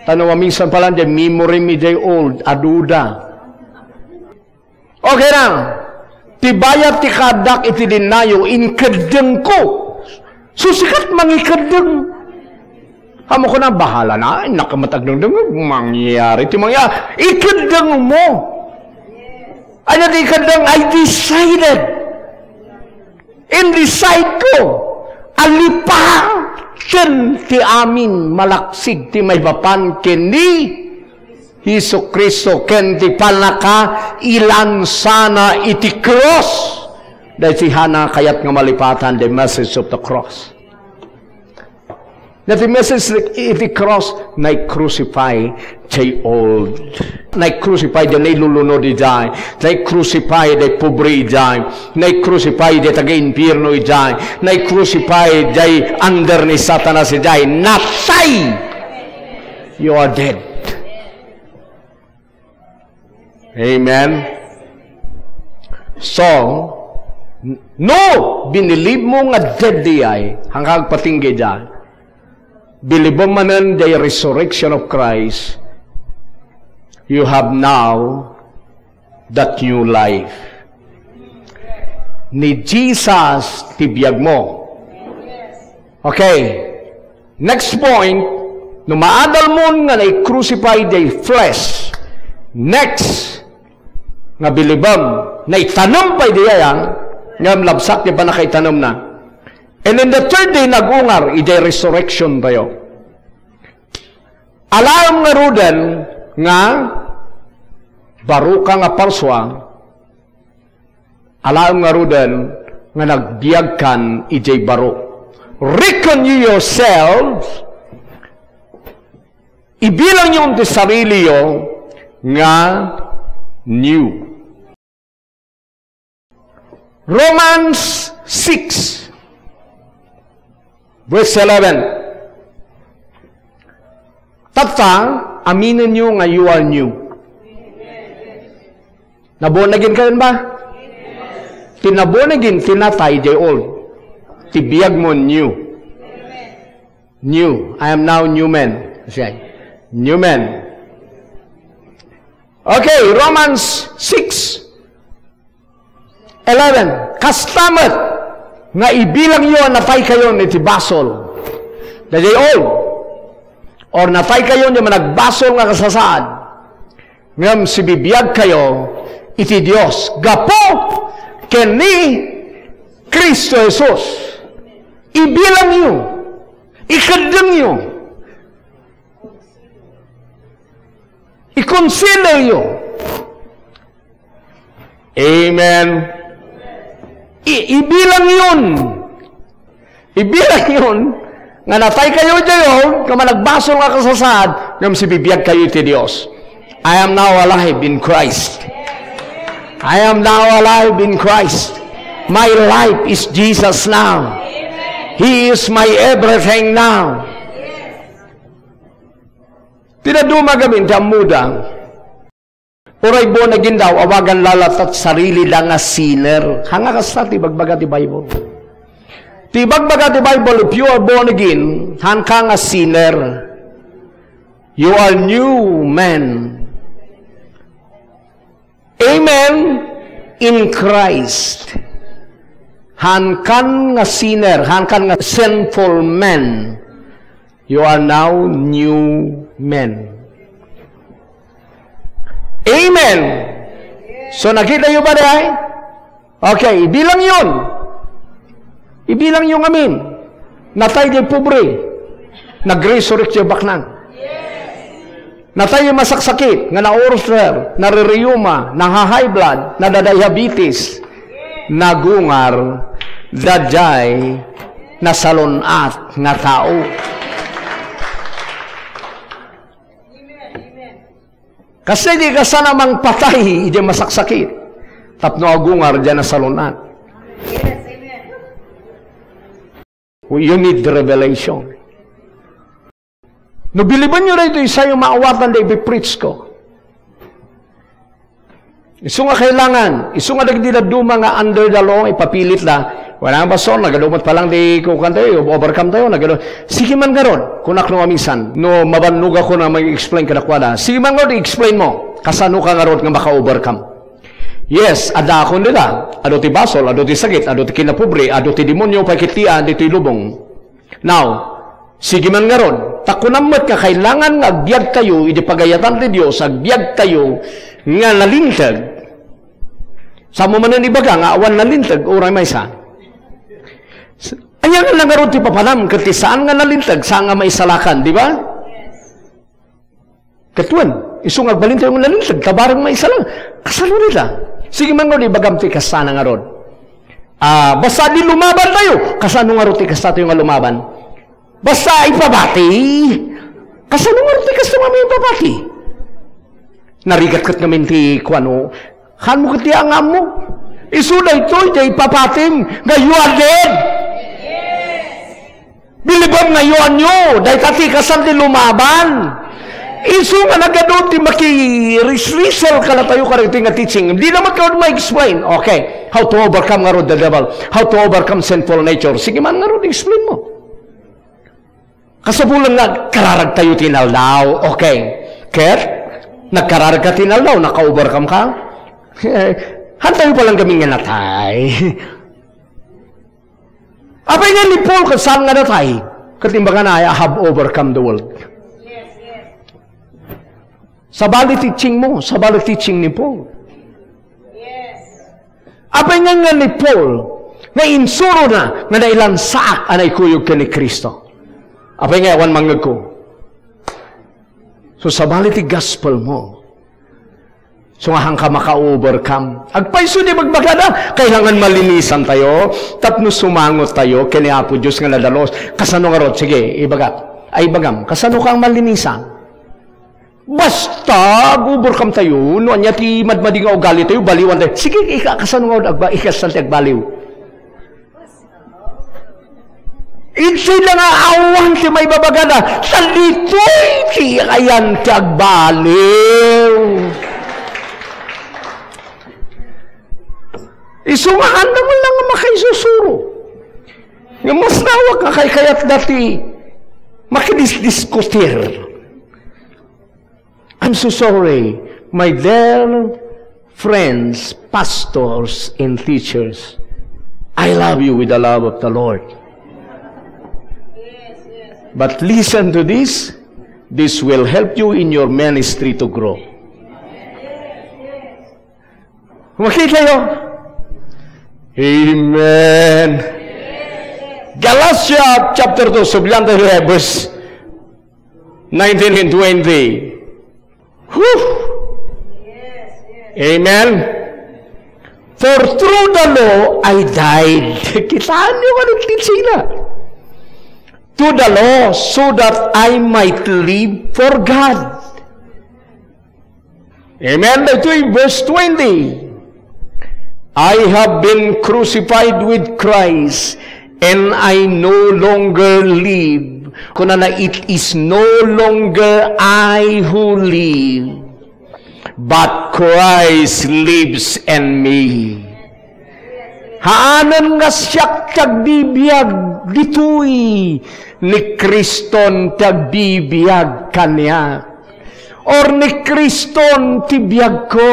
Tano maminsan pala diay memory mi diay old, aduda. Okay na. Ti bayat ti kaaddak iti dennayo, inkeddengko. So, sikat mangikeddeng. Amo ko na, bahala na, ay, nakamatagdengdeng, mangyari ti mangyari. Ikeddeng mo. Ano ti ikeddeng? I decided. In decide ko, a lipaten ti amin malaksig ti maipapan ken ni Jesu-Cristo ken ti pannakailansana iti cross. Daytoy hana kayat nga malipatan the message of the cross. Daytoy message iti cross, nai-crucify diay old. Nai-crucify diay nailulunod idiay. Nai-crucify diay pobre idiay. Nai-crucify diay taga-impierno idiay. Nai-crucify diay under ni Satanas idiay. Natay! You are dead. Amen. So, no binilib mo nga dead diay, hangka agpatinggi diay. Bilibem manen diay resurrection of Christ, you have now that new life. Ni Jesus ti biag mo. Okay. Next point, no maadal mo nga nai-crucify diay flesh, next nga bilibem, naitanem pay diay, ngem labsak ti pannakaitanemna. And in the third day, nagungar, idiay resurrection tayo. Alaem ngaruden nga baroka nga parsua, alaem ngaruden nga nagbiagkan idiay baro. Reckon you yourselves, ibilangyo ti sariliyo nga new. Romans six, verse eleven. Tatta, aminenyo nga you are new. Naborn again kayon ba? Ti naborn again, ti natay, diay old. Ti biag mo, new. New. I am now new man. Siya. New man. Okay, Romans six eleven. Kasta met nga ibilangyo a nataykayon iti basol. Daydiay old. Or nataykayon iti managbasol nga kasasaad. Ngem sibibiagkayo iti Dios gapu ken ni Cristo Jesus. Ibilangyo, ikeddengyo, ikonsideryo. Amen. I-, ibilangyon. Ibilangyon nga nataykayo iti old, nga managbasol nga kasasaad, ngem sibibiagkayo iti Dios. I am now alive in Christ. I am now alive in Christ. My life is Jesus now. He is my everything now. Ti dadduma gamin, ti ammoda. Uray born again daw, awagan la latta ti sarilida nga sinner. Haan nga kasta ti ibagbaga ti Bible. Ti ibagbaga ti Bible, if you are born again, haanka nga sinner. You are new man. Amen in Christ. Haankan nga sinner, haankan nga sinful man. You are now new man. Amen. So, nakita niyo ba, day? Okay, ibilang yon. Ibilang yon amin. Natay di pobre. Nag-resurrect di baknang. Natay di masaksakit, nga na-ulcer, naririuma, naha-high blood, nadadiabetes, nagungar, daydiay, nasalun-at nga tao. Kasi di ka sana mangpatay, idi masaksakit. Tapno agungar, diay nasalun-at. You need revelation. No, bilibennyo daytoy, sayo maawatan da ipipreach ko. Isu nga kailangan, isu nga dagiti dadduma nga under the law, ipapilit da. Wala nga, Pastor, nagadu met pa lang ti kukuan tayo, overcome tayo, nagadu. Sige man ngarud, kunak no mamisan, no mabannogak nga mag-explain kadakuada. Sige man ngarud, i-explain mo. Kasano ka ngarud nga maka-overcome? Yes, adda akon dita. Adu ti basol, adu ti sakit, adu ti kinapobre, adu ti demonio, pay ketdin ditoy lubong. Now, sige man ngarud, ta kunam met nga kailangan nga agbiagtayo idi pagayatan ti Dios, agbiagtayo nga nalinteg. Saan mo manen ibaga nga awan nalinteg, uray maysa? Ania nga ngarud ti papanam ket ti saan nga nalinteg, saan nga maisalakan, di ba? Ket wen, isu nga agbalintayo nga nalinteg, ta bareng maisalakan. Kasano dita? Sige man ngarud, ibagam ti kasta nga ngarud. Ah, basta di lumaban tayo. Kasano ngarud ti kasta tayo nga lumaban? Basta ipabati. Kasano ngarud ti kasta nga ipabati? Narigat ket ngamin ti kuano, haan mo ket ti angam mo. Isu daytoy, ti ipapatim, nga you are dead. Bilibam nga yuanyo, dayta ti kastan ti lumaban. Isu nga nagadu ti makirisrisel kadatayo kadagitoy nga teaching. Di na met kayo ma-explain. Okay, how to overcome ngarud the devil? How to overcome sinful nature? Sige man ngarud, explain mo. Kasapulan nga kararag tayo ti inaldaw. Okay. Ket, nagkararag ka ti inaldaw, naka-overcome ka? Haan tayo pa lang kami nga natay. Apay nga ni Paul ket saan nga natay? Ket imbagana, "I have overcome the world." Sabali teaching mo, sabali teaching ni Paul. Apay nga, nga ni Paul nga insurona nga nailansaak a naikuyog ken ni Cristo? Apay nga awan mangngegko? So, sabali ti gospel mo. So, nga haanka maka-overcome. Agpayso di magbagada, kailangan malinisan tayo, tapno sumangot tayo ken ni Apo Dios nga nadalus. Kasano ngarud? Sige, ibaga. Ay, ibagam, kasano kang malinisan? Basta, ag-overcome tayo, no ania ti madmadi nga ugali tayo, baliwan tayo. Sige, ika, kasano nga agba-, ikastan ti agbaliw? Isu la nga awan ti maibabagada, ta ditoy ti ayan ti agbaliw. Isu nga anda man lang nga makaisusuro. Nga mas nawak nga kaykayat dati makidisdiskutir. I'm so sorry, my dear friends, pastors, and teachers. I love you with the love of the Lord. But listen to this. This will help you in your ministry to grow. Makita niyo? Amen. Galatia chapter two, sublian tayo, verse nineteen and twenty. Whew! Amen. For through the law I died. Kitaan niyo ano ti sina? To the law, so that I might live for God. Amen. Daytoy verse twenty. "I have been crucified with Christ, and I no longer live." Kunana, "It is no longer I who live, but Christ lives in me." Saanen nga siak ti agbibiag ditoy, ni Kriston ti agbibiag kaniak. Or ni Kriston ti biagko.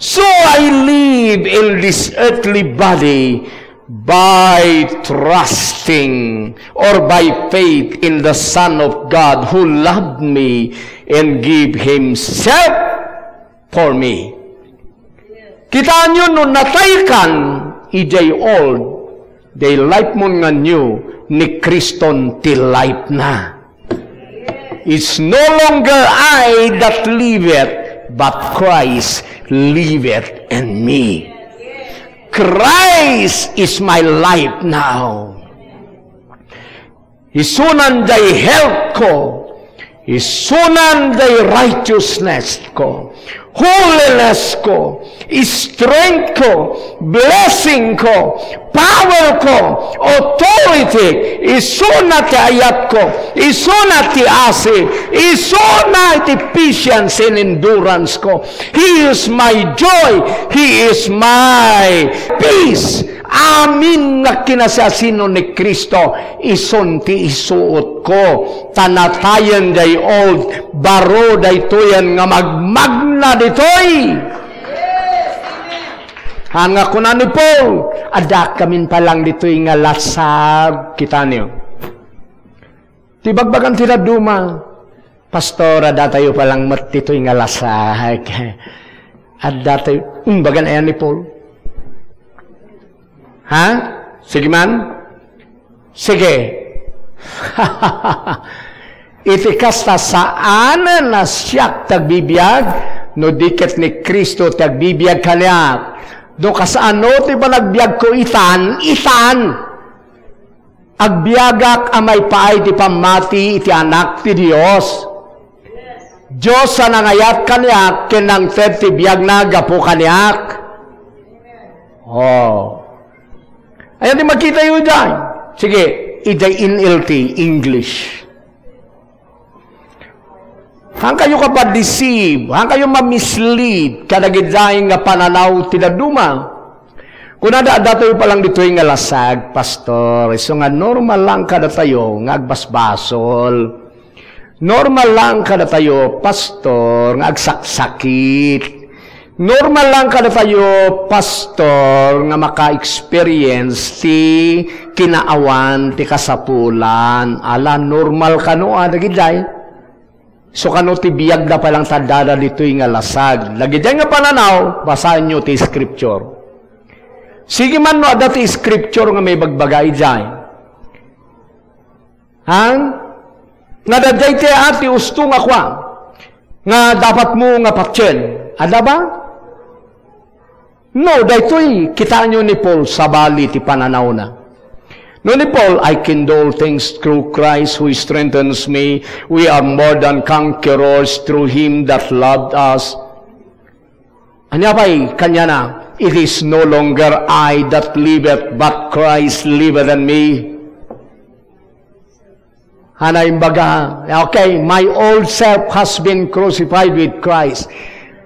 So I live in this earthly body by trusting or by faith in the Son of God who loved me and gave himself for me. Kitaenyo no nataykan, idiay old, idiay life mo nga new, ni Kriston ti life na. It's no longer I that liveth, but Christ liveth in me. Christ is my life now. Isunan day health ko. Isunan day righteousness ko. Holiness ko. Strength ko. Blessing ko. Power ko. Authority. Isuna ti ayat ko. Isuna ti asi. Isuna ti patience and endurance ko. He is my joy. He is my peace. Amin nga kinasiasino ni Cristo, isun ti isuotko. Ta natayen day old, baro daytoyen nga magmagna ditoy. Haan nga kuna ni Paul, adda kamin palang ditoy nga lasag, kitaniyo. Ti bagbagan ti dadduma, Pastor, adda tayo palang met ditoy nga lasag. Adda tayo, imbagan ayan ni Paul. Ha? Sige man? Sige. Iti kasta, saanen a siak ti agbibiag, no di ket ni Cristo ti agbibiag kaniak. No kasano ti panagbiagko itan, itan. Agbiagak a maipaay ti pammati iti Anak ti Dios. Dios a nangayat kaniak ken nangted ti biagna gapu kaniak. Oh. Ayan ti makitayo idiay. Sige, idiay N L T, English. Hankayo kapa-deceive, hankayo ma-mislead kadagiti nga pananaw ti dadduma. Kunada, adda tayo palang ditoy nga lasag, Pastor. Isu nga normal lang kadatayo nga agbasbasol. Normal lang kadatayo, Pastor, nga agsaksakit. Normal lang kadatayo, Pastor, nga maka-experience ti kinaawan ti kasapulan. Ala, normal kano, ah, dagidiay. So, kano ti biagda pay lang ta addada ditoy nga lasag? Dagidiay nga pananaw, basaenyo ti scripture. Sige man no adda ti scripture nga maibagbaga idiay. Ha? Nga daydiay ti, ah, ti usto nga kua, nga dapat mo nga patien. Adda ba? No, daytoy, kitaenyo ni Paul, sabali ti pananawna. No ni Paul, "I can do all things through Christ who strengthens me. We are more than conquerors through him that loved us." Ania pay kaniana? "It is no longer I that liveth, but Christ liveth in me." Hana imbaga, okay, "My old self has been crucified with Christ.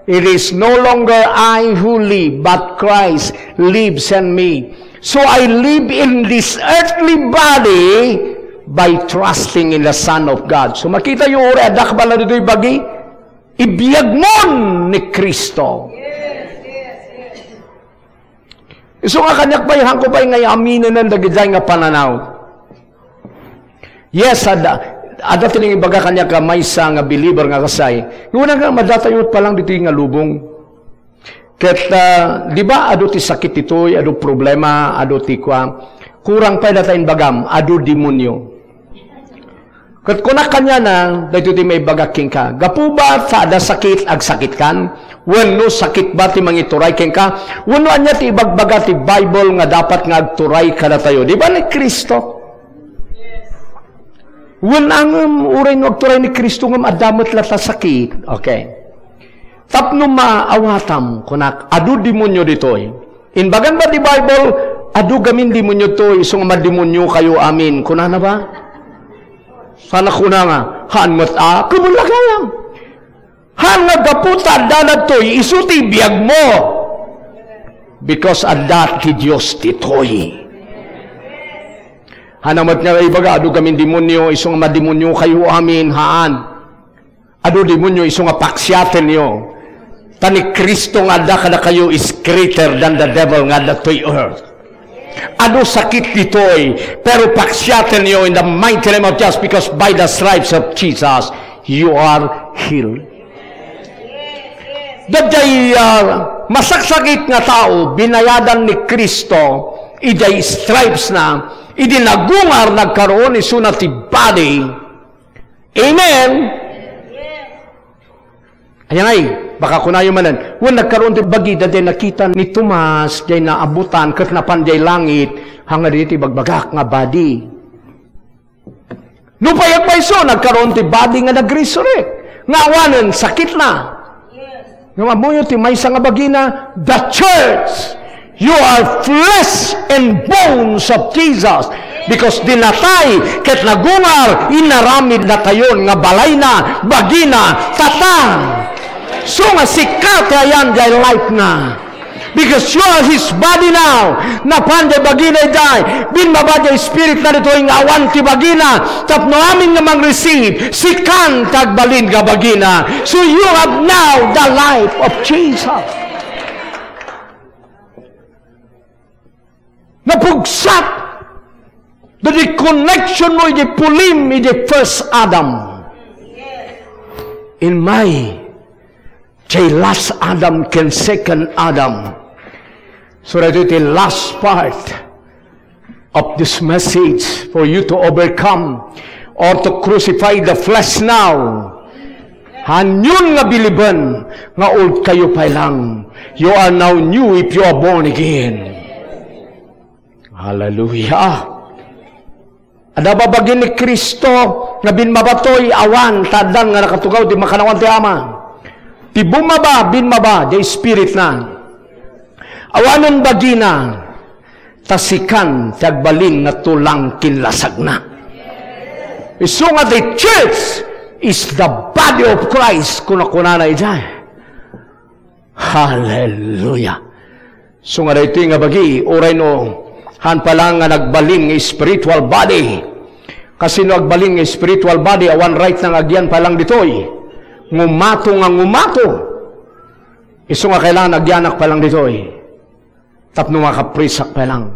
It is no longer I who live, but Christ lives in me. So I live in this earthly body by trusting in the Son of God." So makitayo, uray adda ka pala ditoy bagi, ibiagmon ni Cristo. Isu nga kaniak pay, haanko pay nga aminen dagidiay nga pananaw. Yes, adda, adda ti nangibaga kaniak a maysa nga believer nga kasay. Ngunit nga, adda tayo palang ditoy nga lubong. Ket, ah, di ba, adu ti sakit ditoy, adu problema, adu ti kua. Kurang pay data imbagam, adu demonyo. Ket kunak kaniana, daytoy ti maibaga kenka, gapu ba ta adda sakit, agsakitkan? Wenno sakit ba ti mangituray kenka? Wenno ania ti ibagbaga ti Bible nga dapat nga agturay kadatayo? Di ba ni Cristo? Wen, ngem uray no agturay ni Cristo ngem adda met latta sakit. Okay. Tapno maawatam, kunak, adu demonyo ditoy. Imbagan ba ti Bible, adu gamin demonyo to, isu nga mademonyo kayo amin. Kunana ba? Sana kuna nga, haan met a, kumulagayam. Haan nga gapu ta adda daytoy, isu ti biagmo. Because adda ti Dios ditoy. Haan met nga ibaga, adu gamin demonio, isu nga mademonio kayo amin, haan. Adu demonio, isu nga paksiatenyo. Ta ni Cristo nga adda kadakayo is greater than the devil nga adda toy earth. Adu sakit ditoy, pero paksiatenyo in the mighty name of Jesus, because by the stripes of Jesus, you are healed. Daydiay, ah, masaksakit nga tao, binayadan ni Cristo, idiay stripes na, idi nagungar nagkaroon isuna ti body. Amen? Ayan ay, baka kunayo manen, wen nagkaroon ti bagi, daydiay nakita ni Tomas, diay naabutan, ket napan diay langit, haan nga daydiay ti bagbagak nga body. Nupay agpayso, nagkaroon ti body nga nag-resurrect. Nga awanen, sakit na. Nga mamuyo ti maysa nga bagina, the church. You are flesh and bones of Jesus. Because dinatay ket nagungar, inaramid natayon nga balayna, bagina, tata. So nga sika ti ayan diay life na. Because you are his body now. Napan diay bagina idiay. Bimmaba diay spirit na ditoy nga awan ti bagina. Tapno amin nga mang-receive, sikan ti agbalin nga bagina. So you have now the life of Jesus. Napugsat. The connection mo iti pulim iti first Adam. In my Diay last Adam ken second Adam. So, daytoy ti last part of this message for you to overcome or to crucify the flesh now. Haanyon nga biliben nga old kayo pay lang. You are now new if you are born again. Hallelujah. Adda ba bagi ni Cristo nga bimmaba toy? Awan, ta addan nga nakatugaw ti makannawan ti Ama. Ti bumaba, bimmaba, diay spirit na. Awanen bagina, ta sikan ti agbalin nga tulang ken lasagna. Isu nga the church is the body of Christ, kunakunana idiay. Hallelujah. So nga daytoy nga bagi, uray no, haan pay lang nga nagbalin nga spiritual body. Kasino agbalin nga spiritual body, awan right na nga agyan pay lang ditoy. Ngumato nga ngumato. Isu nga kailangan agyanak pay lang ditoy. Tapno makaprisak pay lang.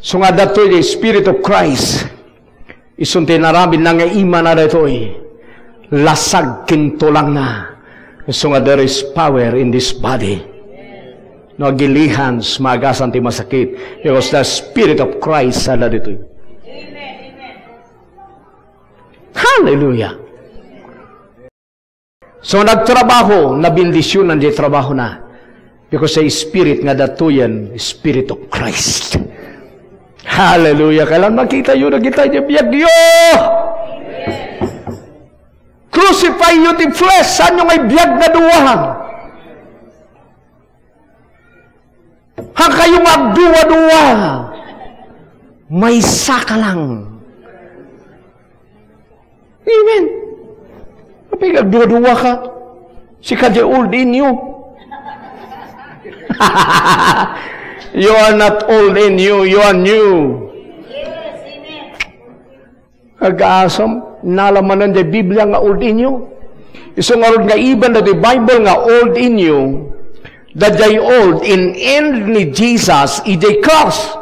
So nga daytoy the Spirit of Christ. Isun ti inaramidna nga imana daytoy. Lasag ken tulangna. Isu nga there is power in this body. No agilihans, maagasan ti masakit. Because the Spirit of Christ adda ditoy. Hallelujah. So, nagtrabaho, nabendisionan diay trabahona. Because the Spirit nga daytoyen, Spirit of Christ. Hallelujah. Kailan makita yo, nakita yo, biag yo. Crucify yo ti flesh, saan yo nga ibiag nga dua? Haan kayo nga agdua-dua. Maysa ka lang. Amen. Apay nga agdua-dua ka? Sika diay old in you. You are not old in you, you are new. Agasam, nalamanan diay Biblia nga old in you. Isu ngarud nga iban daytoy Bible nga old in you, daydiay old in end ni Jesus idiay cross.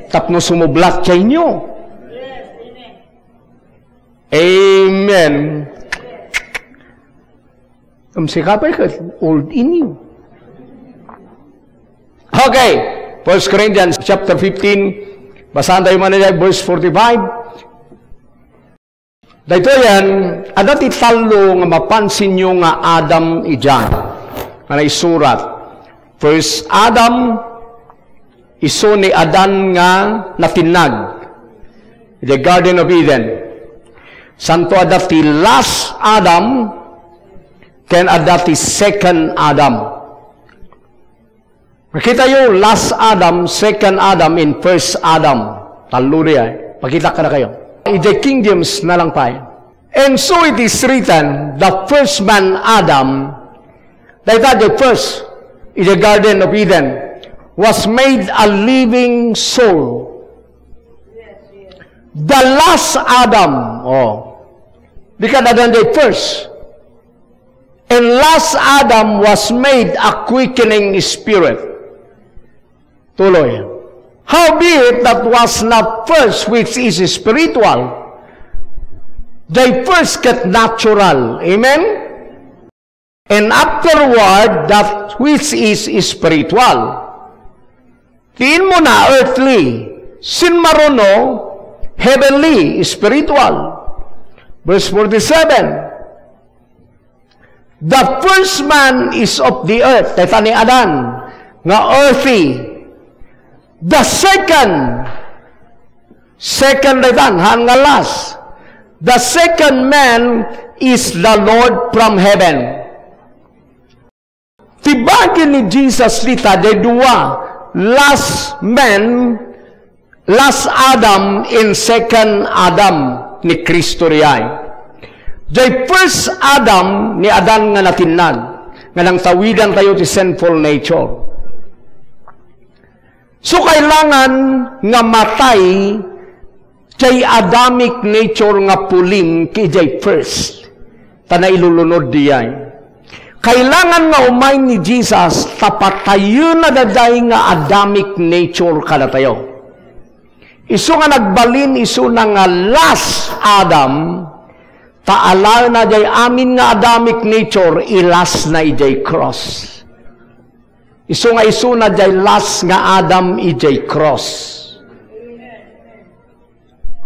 Tapno sumublat diay new. Amen. Ngem sika pay ket, old in you. Okay. First Corinthians chapter fifteen. Basaan tayo man verse forty-five. Daytoyen, adda ti tallo nga mapansinyo nga Adam idiay. Nga naisurat. First Adam, isu ni Adan nga natinnag. The Garden of Eden. Santo adda ti last Adam, ken adda ti second Adam. Makita yo, last Adam, second Adam, and first Adam. Tallo diay. Pakita kadakayo. Idiay King James na lang pay. And so it is written, the first man, Adam, dayta the first, in the Garden of Eden, was made a living soul. The last Adam, oh, di ka nadan the first. And last Adam was made a quickening spirit. Tuloy. Howbeit that was not first which is spiritual, the first ket natural. Amen? And afterward, that which is spiritual. Ti immunana, earthly. Sinmaruno, heavenly, spiritual. Verse forty-seven. The first man is of the earth. Dayta ni Adan, nga earthy. The second, second daytan, haan nga last. The second man is the Lord from heaven. Ti bagi ni Jesus dita, diay dua, last man, last Adam, and second Adam ni Cristo diay. Diay first Adam ni Adan nga natinnag, nga nangtawidantayo ti sinful nature. So, kailangan nga matay diay Adamic nature nga puling ket diay first. Ta nailulunod diay. Kailangan nga umay ni Jesus ta patayena daydiay nga Adamic nature kadatayo. Isu nga nagbalin isuna nga last Adam, ta alaenna diay amin nga Adamic nature, ilasna idiay cross. Isu nga isuna diay last nga Adam idiay cross.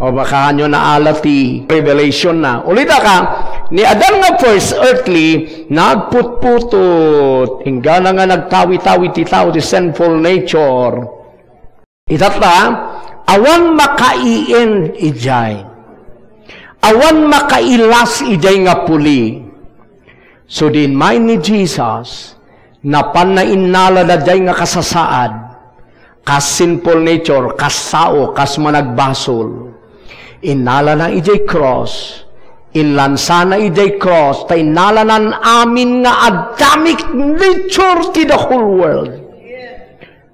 O, baka nyo naala ti revelation na. Ulitaka, ni Adan nga first earthly, nagputputot. Inggana nga nagtawi-tawi ti tao, ti sinful nature. Itatta, awan maka-i-end idiay. Awan makailas idiay nga puli. So, di immay ni Jesus, napanna innala daydiay nga kasasaad, kas sinful nature, kas sao, kas managbasol. Innalana idiay cross, inlansana idiay cross, ta innalanan amin nga Adamic nature ti the whole world.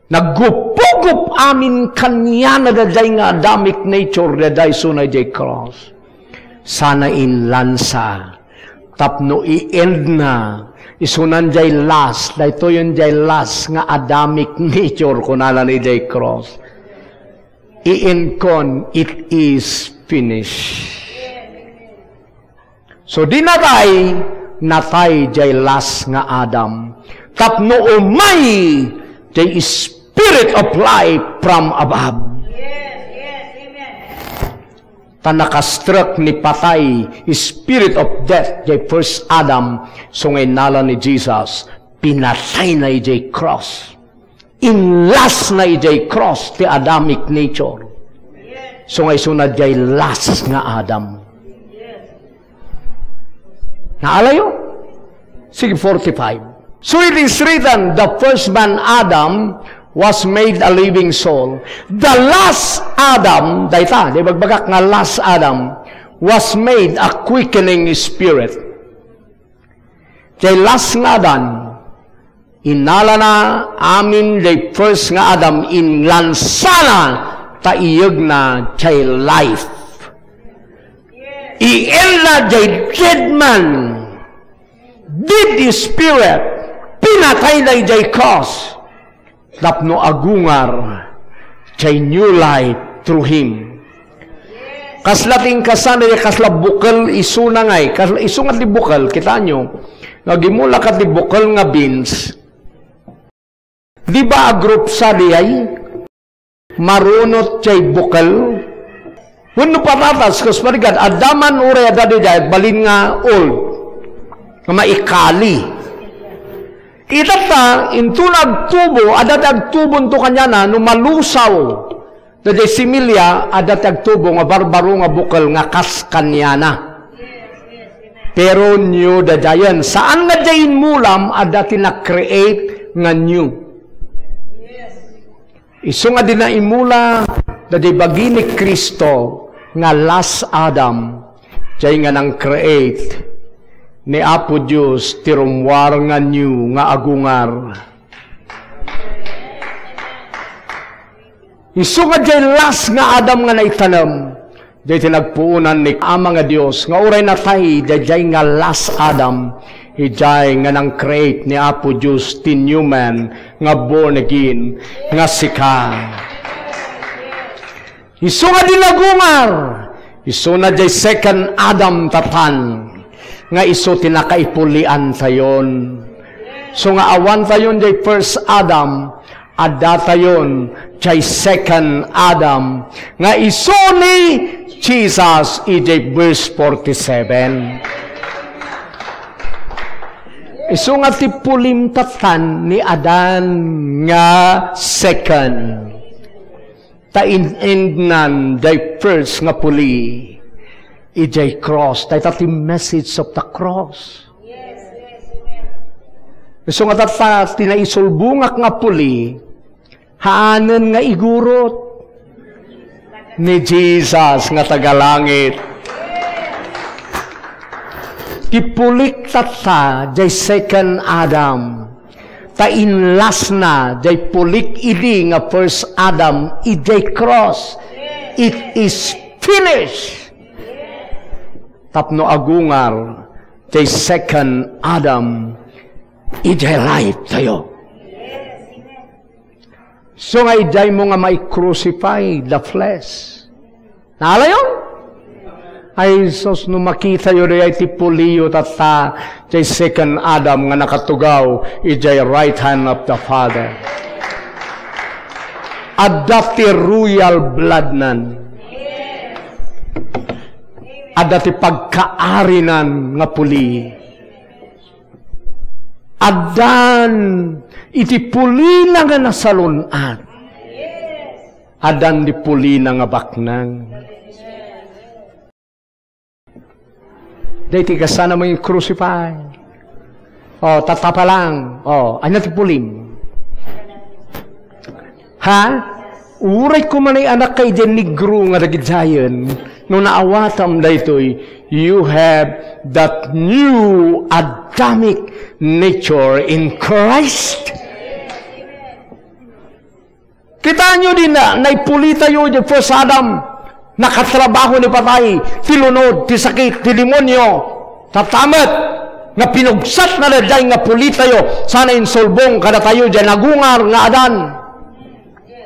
Naggupugup amin kaniana daydiay nga Adamic nature, daydiay isuna idiay cross. Sana inlansa tapno i-end na. Isunan diay last, daytoyen diay last nga Adamic nature, kunana idiay cross. I-end kon, "It is finished." So, di natay, natay diay last nga Adam. Tapno umay diay Spirit of life from above. Yes, yes, amen. Ta nakastrek ni patay, spirit of death, diay first Adam, so nga innala ni Jesus, pinatayna idiay cross. Inlasna idiay cross ti Adamic nature. So nga isuna diay last nga Adam. Naalayo? Sige, forty-five. So it is written, "The first man, Adam, was made a living soul." The last Adam, dayta, di bagbagak nga last Adam, was made a quickening spirit. Diay last nga Adam, innalana amin diay first nga Adam, inlansana ta iyegna diay life. I-endna diay dead man, dead spirit, pinatayna idiay cross. Tapno agungar diay new life through him. Kasla ti inkasana diay kasla bukel isuna ngay, kas-, isu nga ti bukel, kitaenyo, nga gimula ka ti bukel nga beans, di ba agrupsa diay? Marunot diay bukel? Wenno patatas, kas parigat, adda man uray adda diay, balin nga old, nga maikali. Itatta, inton agtubo, adda ti agtubonto kaniana, no malusaw daydiay similya, adda ti agtubo nga barbaro nga bukel nga kas kaniana. Pero new daydiayen. Saan nga diay inmulam, adda ti na-create nga new. Isu nga di naimula daydiay bagi ni Cristo nga last Adam, diay nga nang-create ni Apo Dios ti rummuar nga new nga agungar. Isu nga diay last nga Adam nga naitanem, diay ti nagpuonan ni Ama nga Dios nga uray natay daydiay nga last Adam, idiay nga nang-create ni Apo Dios ti new man nga born again nga sika. Isu nga di nagungar, isuna diay second Adam tatan, nga isu ti nakaipuliantayon. Isu nga awantayon diay first Adam, addatayon diay second Adam, nga isu ni Jesus, idiay verse forty-seven. Isu nga ti pulim tatan ni Adan nga second. Ta in-endnan diay first nga puli idiay cross. Dayta ti message of the cross. Isu nga tatta ti naisulbongak nga puli, haanen nga igurot ni Jesus nga tagalangit. Ti pulik tatta, diay second Adam. Ta inlasna, diay pulik idi nga first Adam, idiay cross. It is finished. Tapno agungar, diay second Adam, idiay life tayo. So nga idiay mo nga mai-crucify the flesh. Naalayo? Ay, sus, no makitayo diay ti puliyo tatta, diay second Adam nga nakatugaw, idiay right hand of the Father. Adda ti royal bloodnan. Adda ti pagkaarinan nga puli. Addan iti pulina nga nasalun-at. Addan ti pulina nga baknang. Daytoy kasano nga i-crucify. O, tatapa lang. O, ania ti pulim? Ha? Uray koma naianakka idiay negro nga dagidiayen, no naawatam daytoy, you have that new Adamic nature in Christ. Kitaenyo di na, naipulitayo di first Adam, nakatrabaho ni patay, ti lunod, ti sakit, ti demonio. Tatta met, nga pinugsatna daydiay nga pulitayo, sana insulbong kadatayo diay nagungar nga Adan.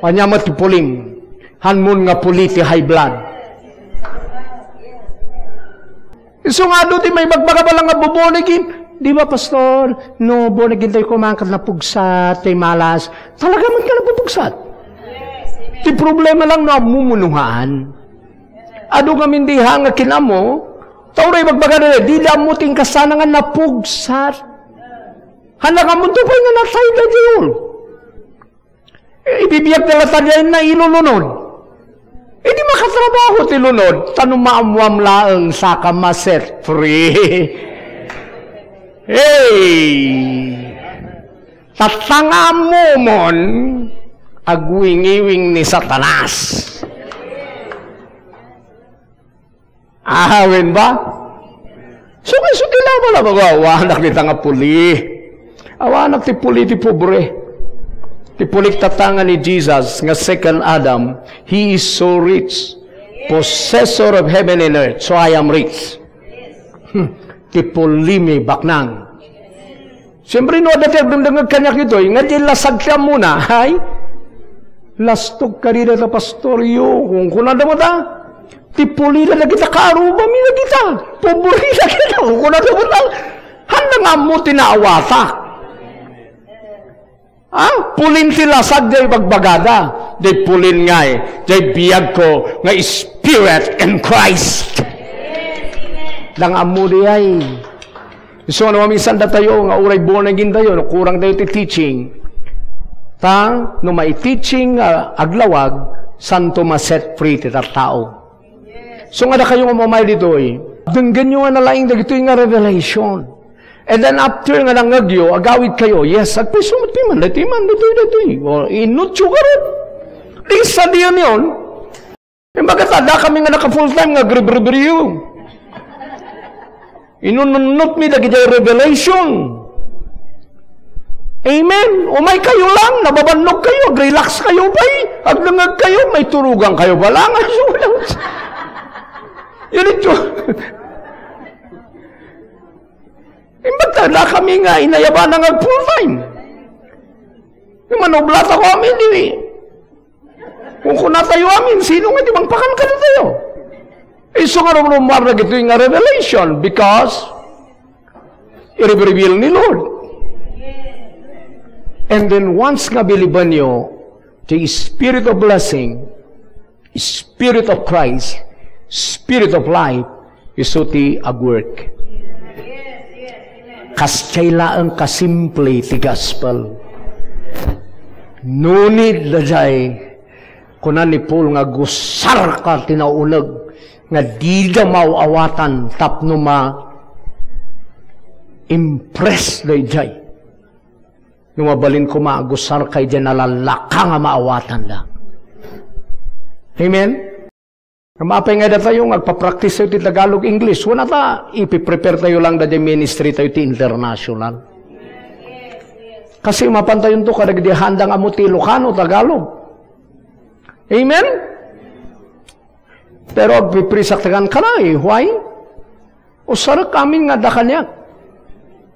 Ania met ti pulim? Hanmon nga puli ti high blood. Isu nga adu ti maibagbaga pay lang nga born again. Di ba, Pastor? No born again tayo koma ket napugsat tay malas. Talaga met nga napupugsat. Ti problema lang no ammo mo no haan. Adu ngamin di ha nga kinammo. Ta uray ibagbaga na, di da ammo ti inkasana nga napugsat. Haan nga ammo to pay nga natay daydiay. Ibibiag da latta diay nga ilulunod. Idi makatrabaho ti lunod, ta no maammoam laeng saka ma-set free. Hey! Tatta nga ammomon, agwingiwing ni Satanas. Awen ba? So, kay so, kinamala ba? Awanak dita nga puli. Awanak ti puli ti pobre. Ti pulik tatta nga ni Jesus nga second Adam, he is so rich. Possessor of heaven and earth. So I am rich. Hmm. Ti puli mi baknang. Siyempre, no adda ti agdengdengngeg kaniak itoy, nga di lasag ti ammona, ay, lastog kadi dayta pastoryo, kunkunada met a, ti pulida dagita kaarrubami dagita, pobreda dagita, kunkunada met a, haan nga ammo ti naawatak. Ah, pulin ti lasag diay ibagbagada, diay pulin ngay, diay biagko nga spirit in Christ. Dang ammo diay. Isu nga no, maminsan datayo nga uray born again tayo, no, kurang tayo ti teaching. Ta, no, mai-teaching nga aglawag, santo ma-set free ti tattao. So, nga dakayo nga umamay ditoy, denggenyo nga nalaing dagitoy nga revelation. And then after nga nangngegyo, agawid kayo, yes, agpayso met ti man, daytoy man, daytoy, daytoy. O, inutyo garud. Di sadienyon. Imbagak ta, addakami nga naka full time nga agrebribriyo. Inununnotmi dagidiay revelation. Amen. Umay kayo lang, nababannog kayo, relax kayo pay, agdengngeg kayo, may turugan kayo pa lang. Yan ito. Imbag ta, da kami nga inayabana nga full time. Yung manubla ta ko amin, di. Kung kuna tayo amin, sino nga di mangpakan ka tayo? Isu nga rumrumar na gito nga revelation because i-reveal ni Lord. And then once nga biliban nyo, the spirit of blessing, Spirit of Christ, Spirit of life, isu ti agwork. Kasjay laeng kasimple ti gospel. Nunit dayjay, kuna ni Paul nga agusarka ti nauneg nga dida maaw-awatan tapno ma-impress dayjay. No mabalin koma, agusarka idiay nalallaka nga maawatanda. Amen? Ngem apay nga datayo nga agpa-practice tayo ti Tagalog, English? Kuna ta, ipiprepare tayo lang da di ministry tayo ti international. Kasi mapan tayo to kadagidi handang ammo ti Ilocano, Tagalog. Amen? Pero agpiprisak tagan kanay, why? Usarek amin nga adda kaniak.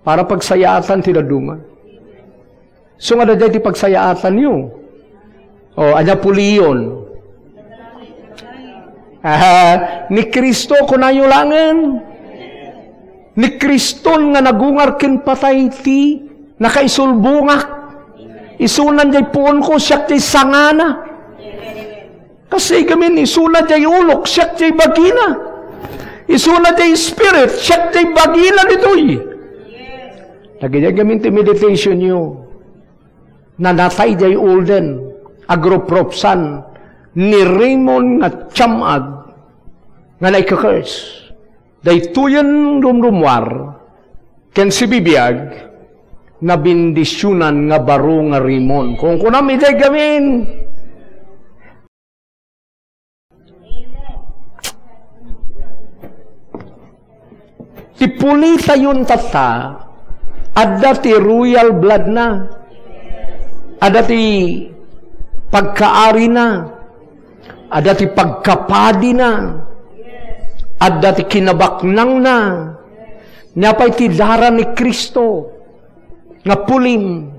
Para pagsayaatan ti dadduma. So nga daydiay ti pagsayaatan yo. O, ania puliyon? Ah, ni Cristo, kunayo langen. Ni Criston nga nagungar ken patay ti nakaisulbongak. Isunan jay puonko, siak jay sangana. Kasi gamin, isuna jay ulok, siak jay bagina. Isuna jay spirit, siak jay bagina ditoy. Lagi jay gamin ti meditation yo. Nanatay jay ulden, agrupropsan ni Raymond nga tiam-ag nga naika-curse. Daytoyen rumrummuar ken sibibiag, nabindisionan nga baro nga Raymond. Kunkunam idiay gamin. Ti pulitayon tatta, adda ti royal blood na, adda ti pagkaarina, adda ti pagkapadina, adda ti kinabaknangna. Nia pay ti dara ni Cristo nga pulim.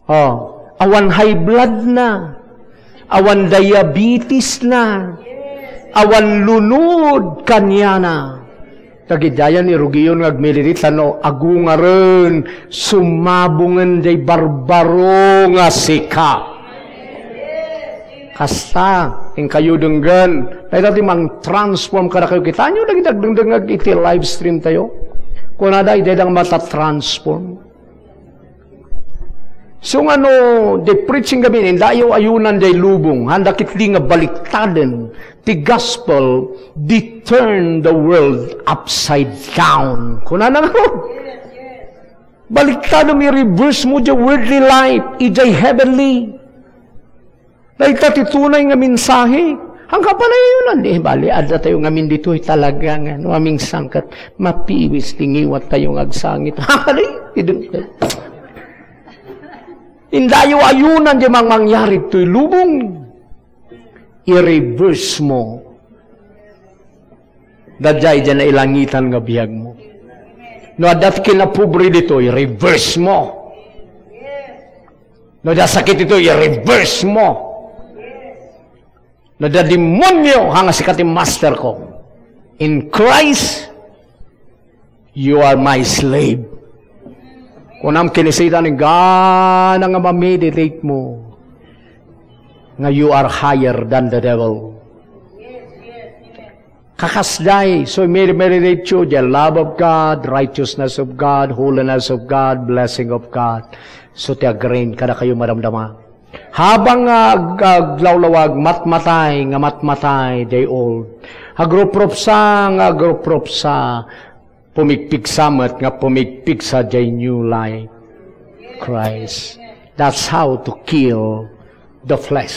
Oh, awan high blood na, awan diabetes na, awan lunod kaniana. Dagidiayen irugiyon nga agmilirit, tano agungaren, sumabongen jay barbaro nga sika. Kasta, inkayo denggen, dayta ti mang-transform kadakayo. Kitaenyo, dagiti agdengdengngeg iti live stream tayo. Kunada, dayta nga mata-transform. So nga no, the preaching kami, indayo ayunan jay lubong, handa ketdi nga baliktaden ti gospel, they turn the world upside down. Kunana nga, baliktaden, i-reverse mo jay worldly life, ijay heavenly. Dayta ti tunay nga mensahe. Angka panayonan, eh, bali, adda tayo ngamin ditoy talaga nga, no, aming sangkat, mapiwis ti ngiwat tayo nga agsangit. Hali, idem tayo. Indayo ayunan di mang mangyari toy lubong. I-reverse mo. Daydiay, diay nailangitan nga biag mo. No, adda ti kinapobre ditoy, i-reverse mo. No, adda sakit ito, i-reverse mo. No, adda demonio, hanga sika ti master ko. In Christ, you are my slave. Kunam ken ni Satan, gana nga ma-meditate mo nga you are higher than the devil. Kakasdiay, so i-meditate yo, the love of God, righteousness of God, holiness of God, blessing of God. So ti agreign kadakayo madamdama. Habang nga ag-, aglawlawag, matmatay, nga matmatay, jay old. Agrupropsa, nga agrupropsa. Pumigpigsa met, nga pumigpigsa, jay new life. Christ. That's how to kill the flesh.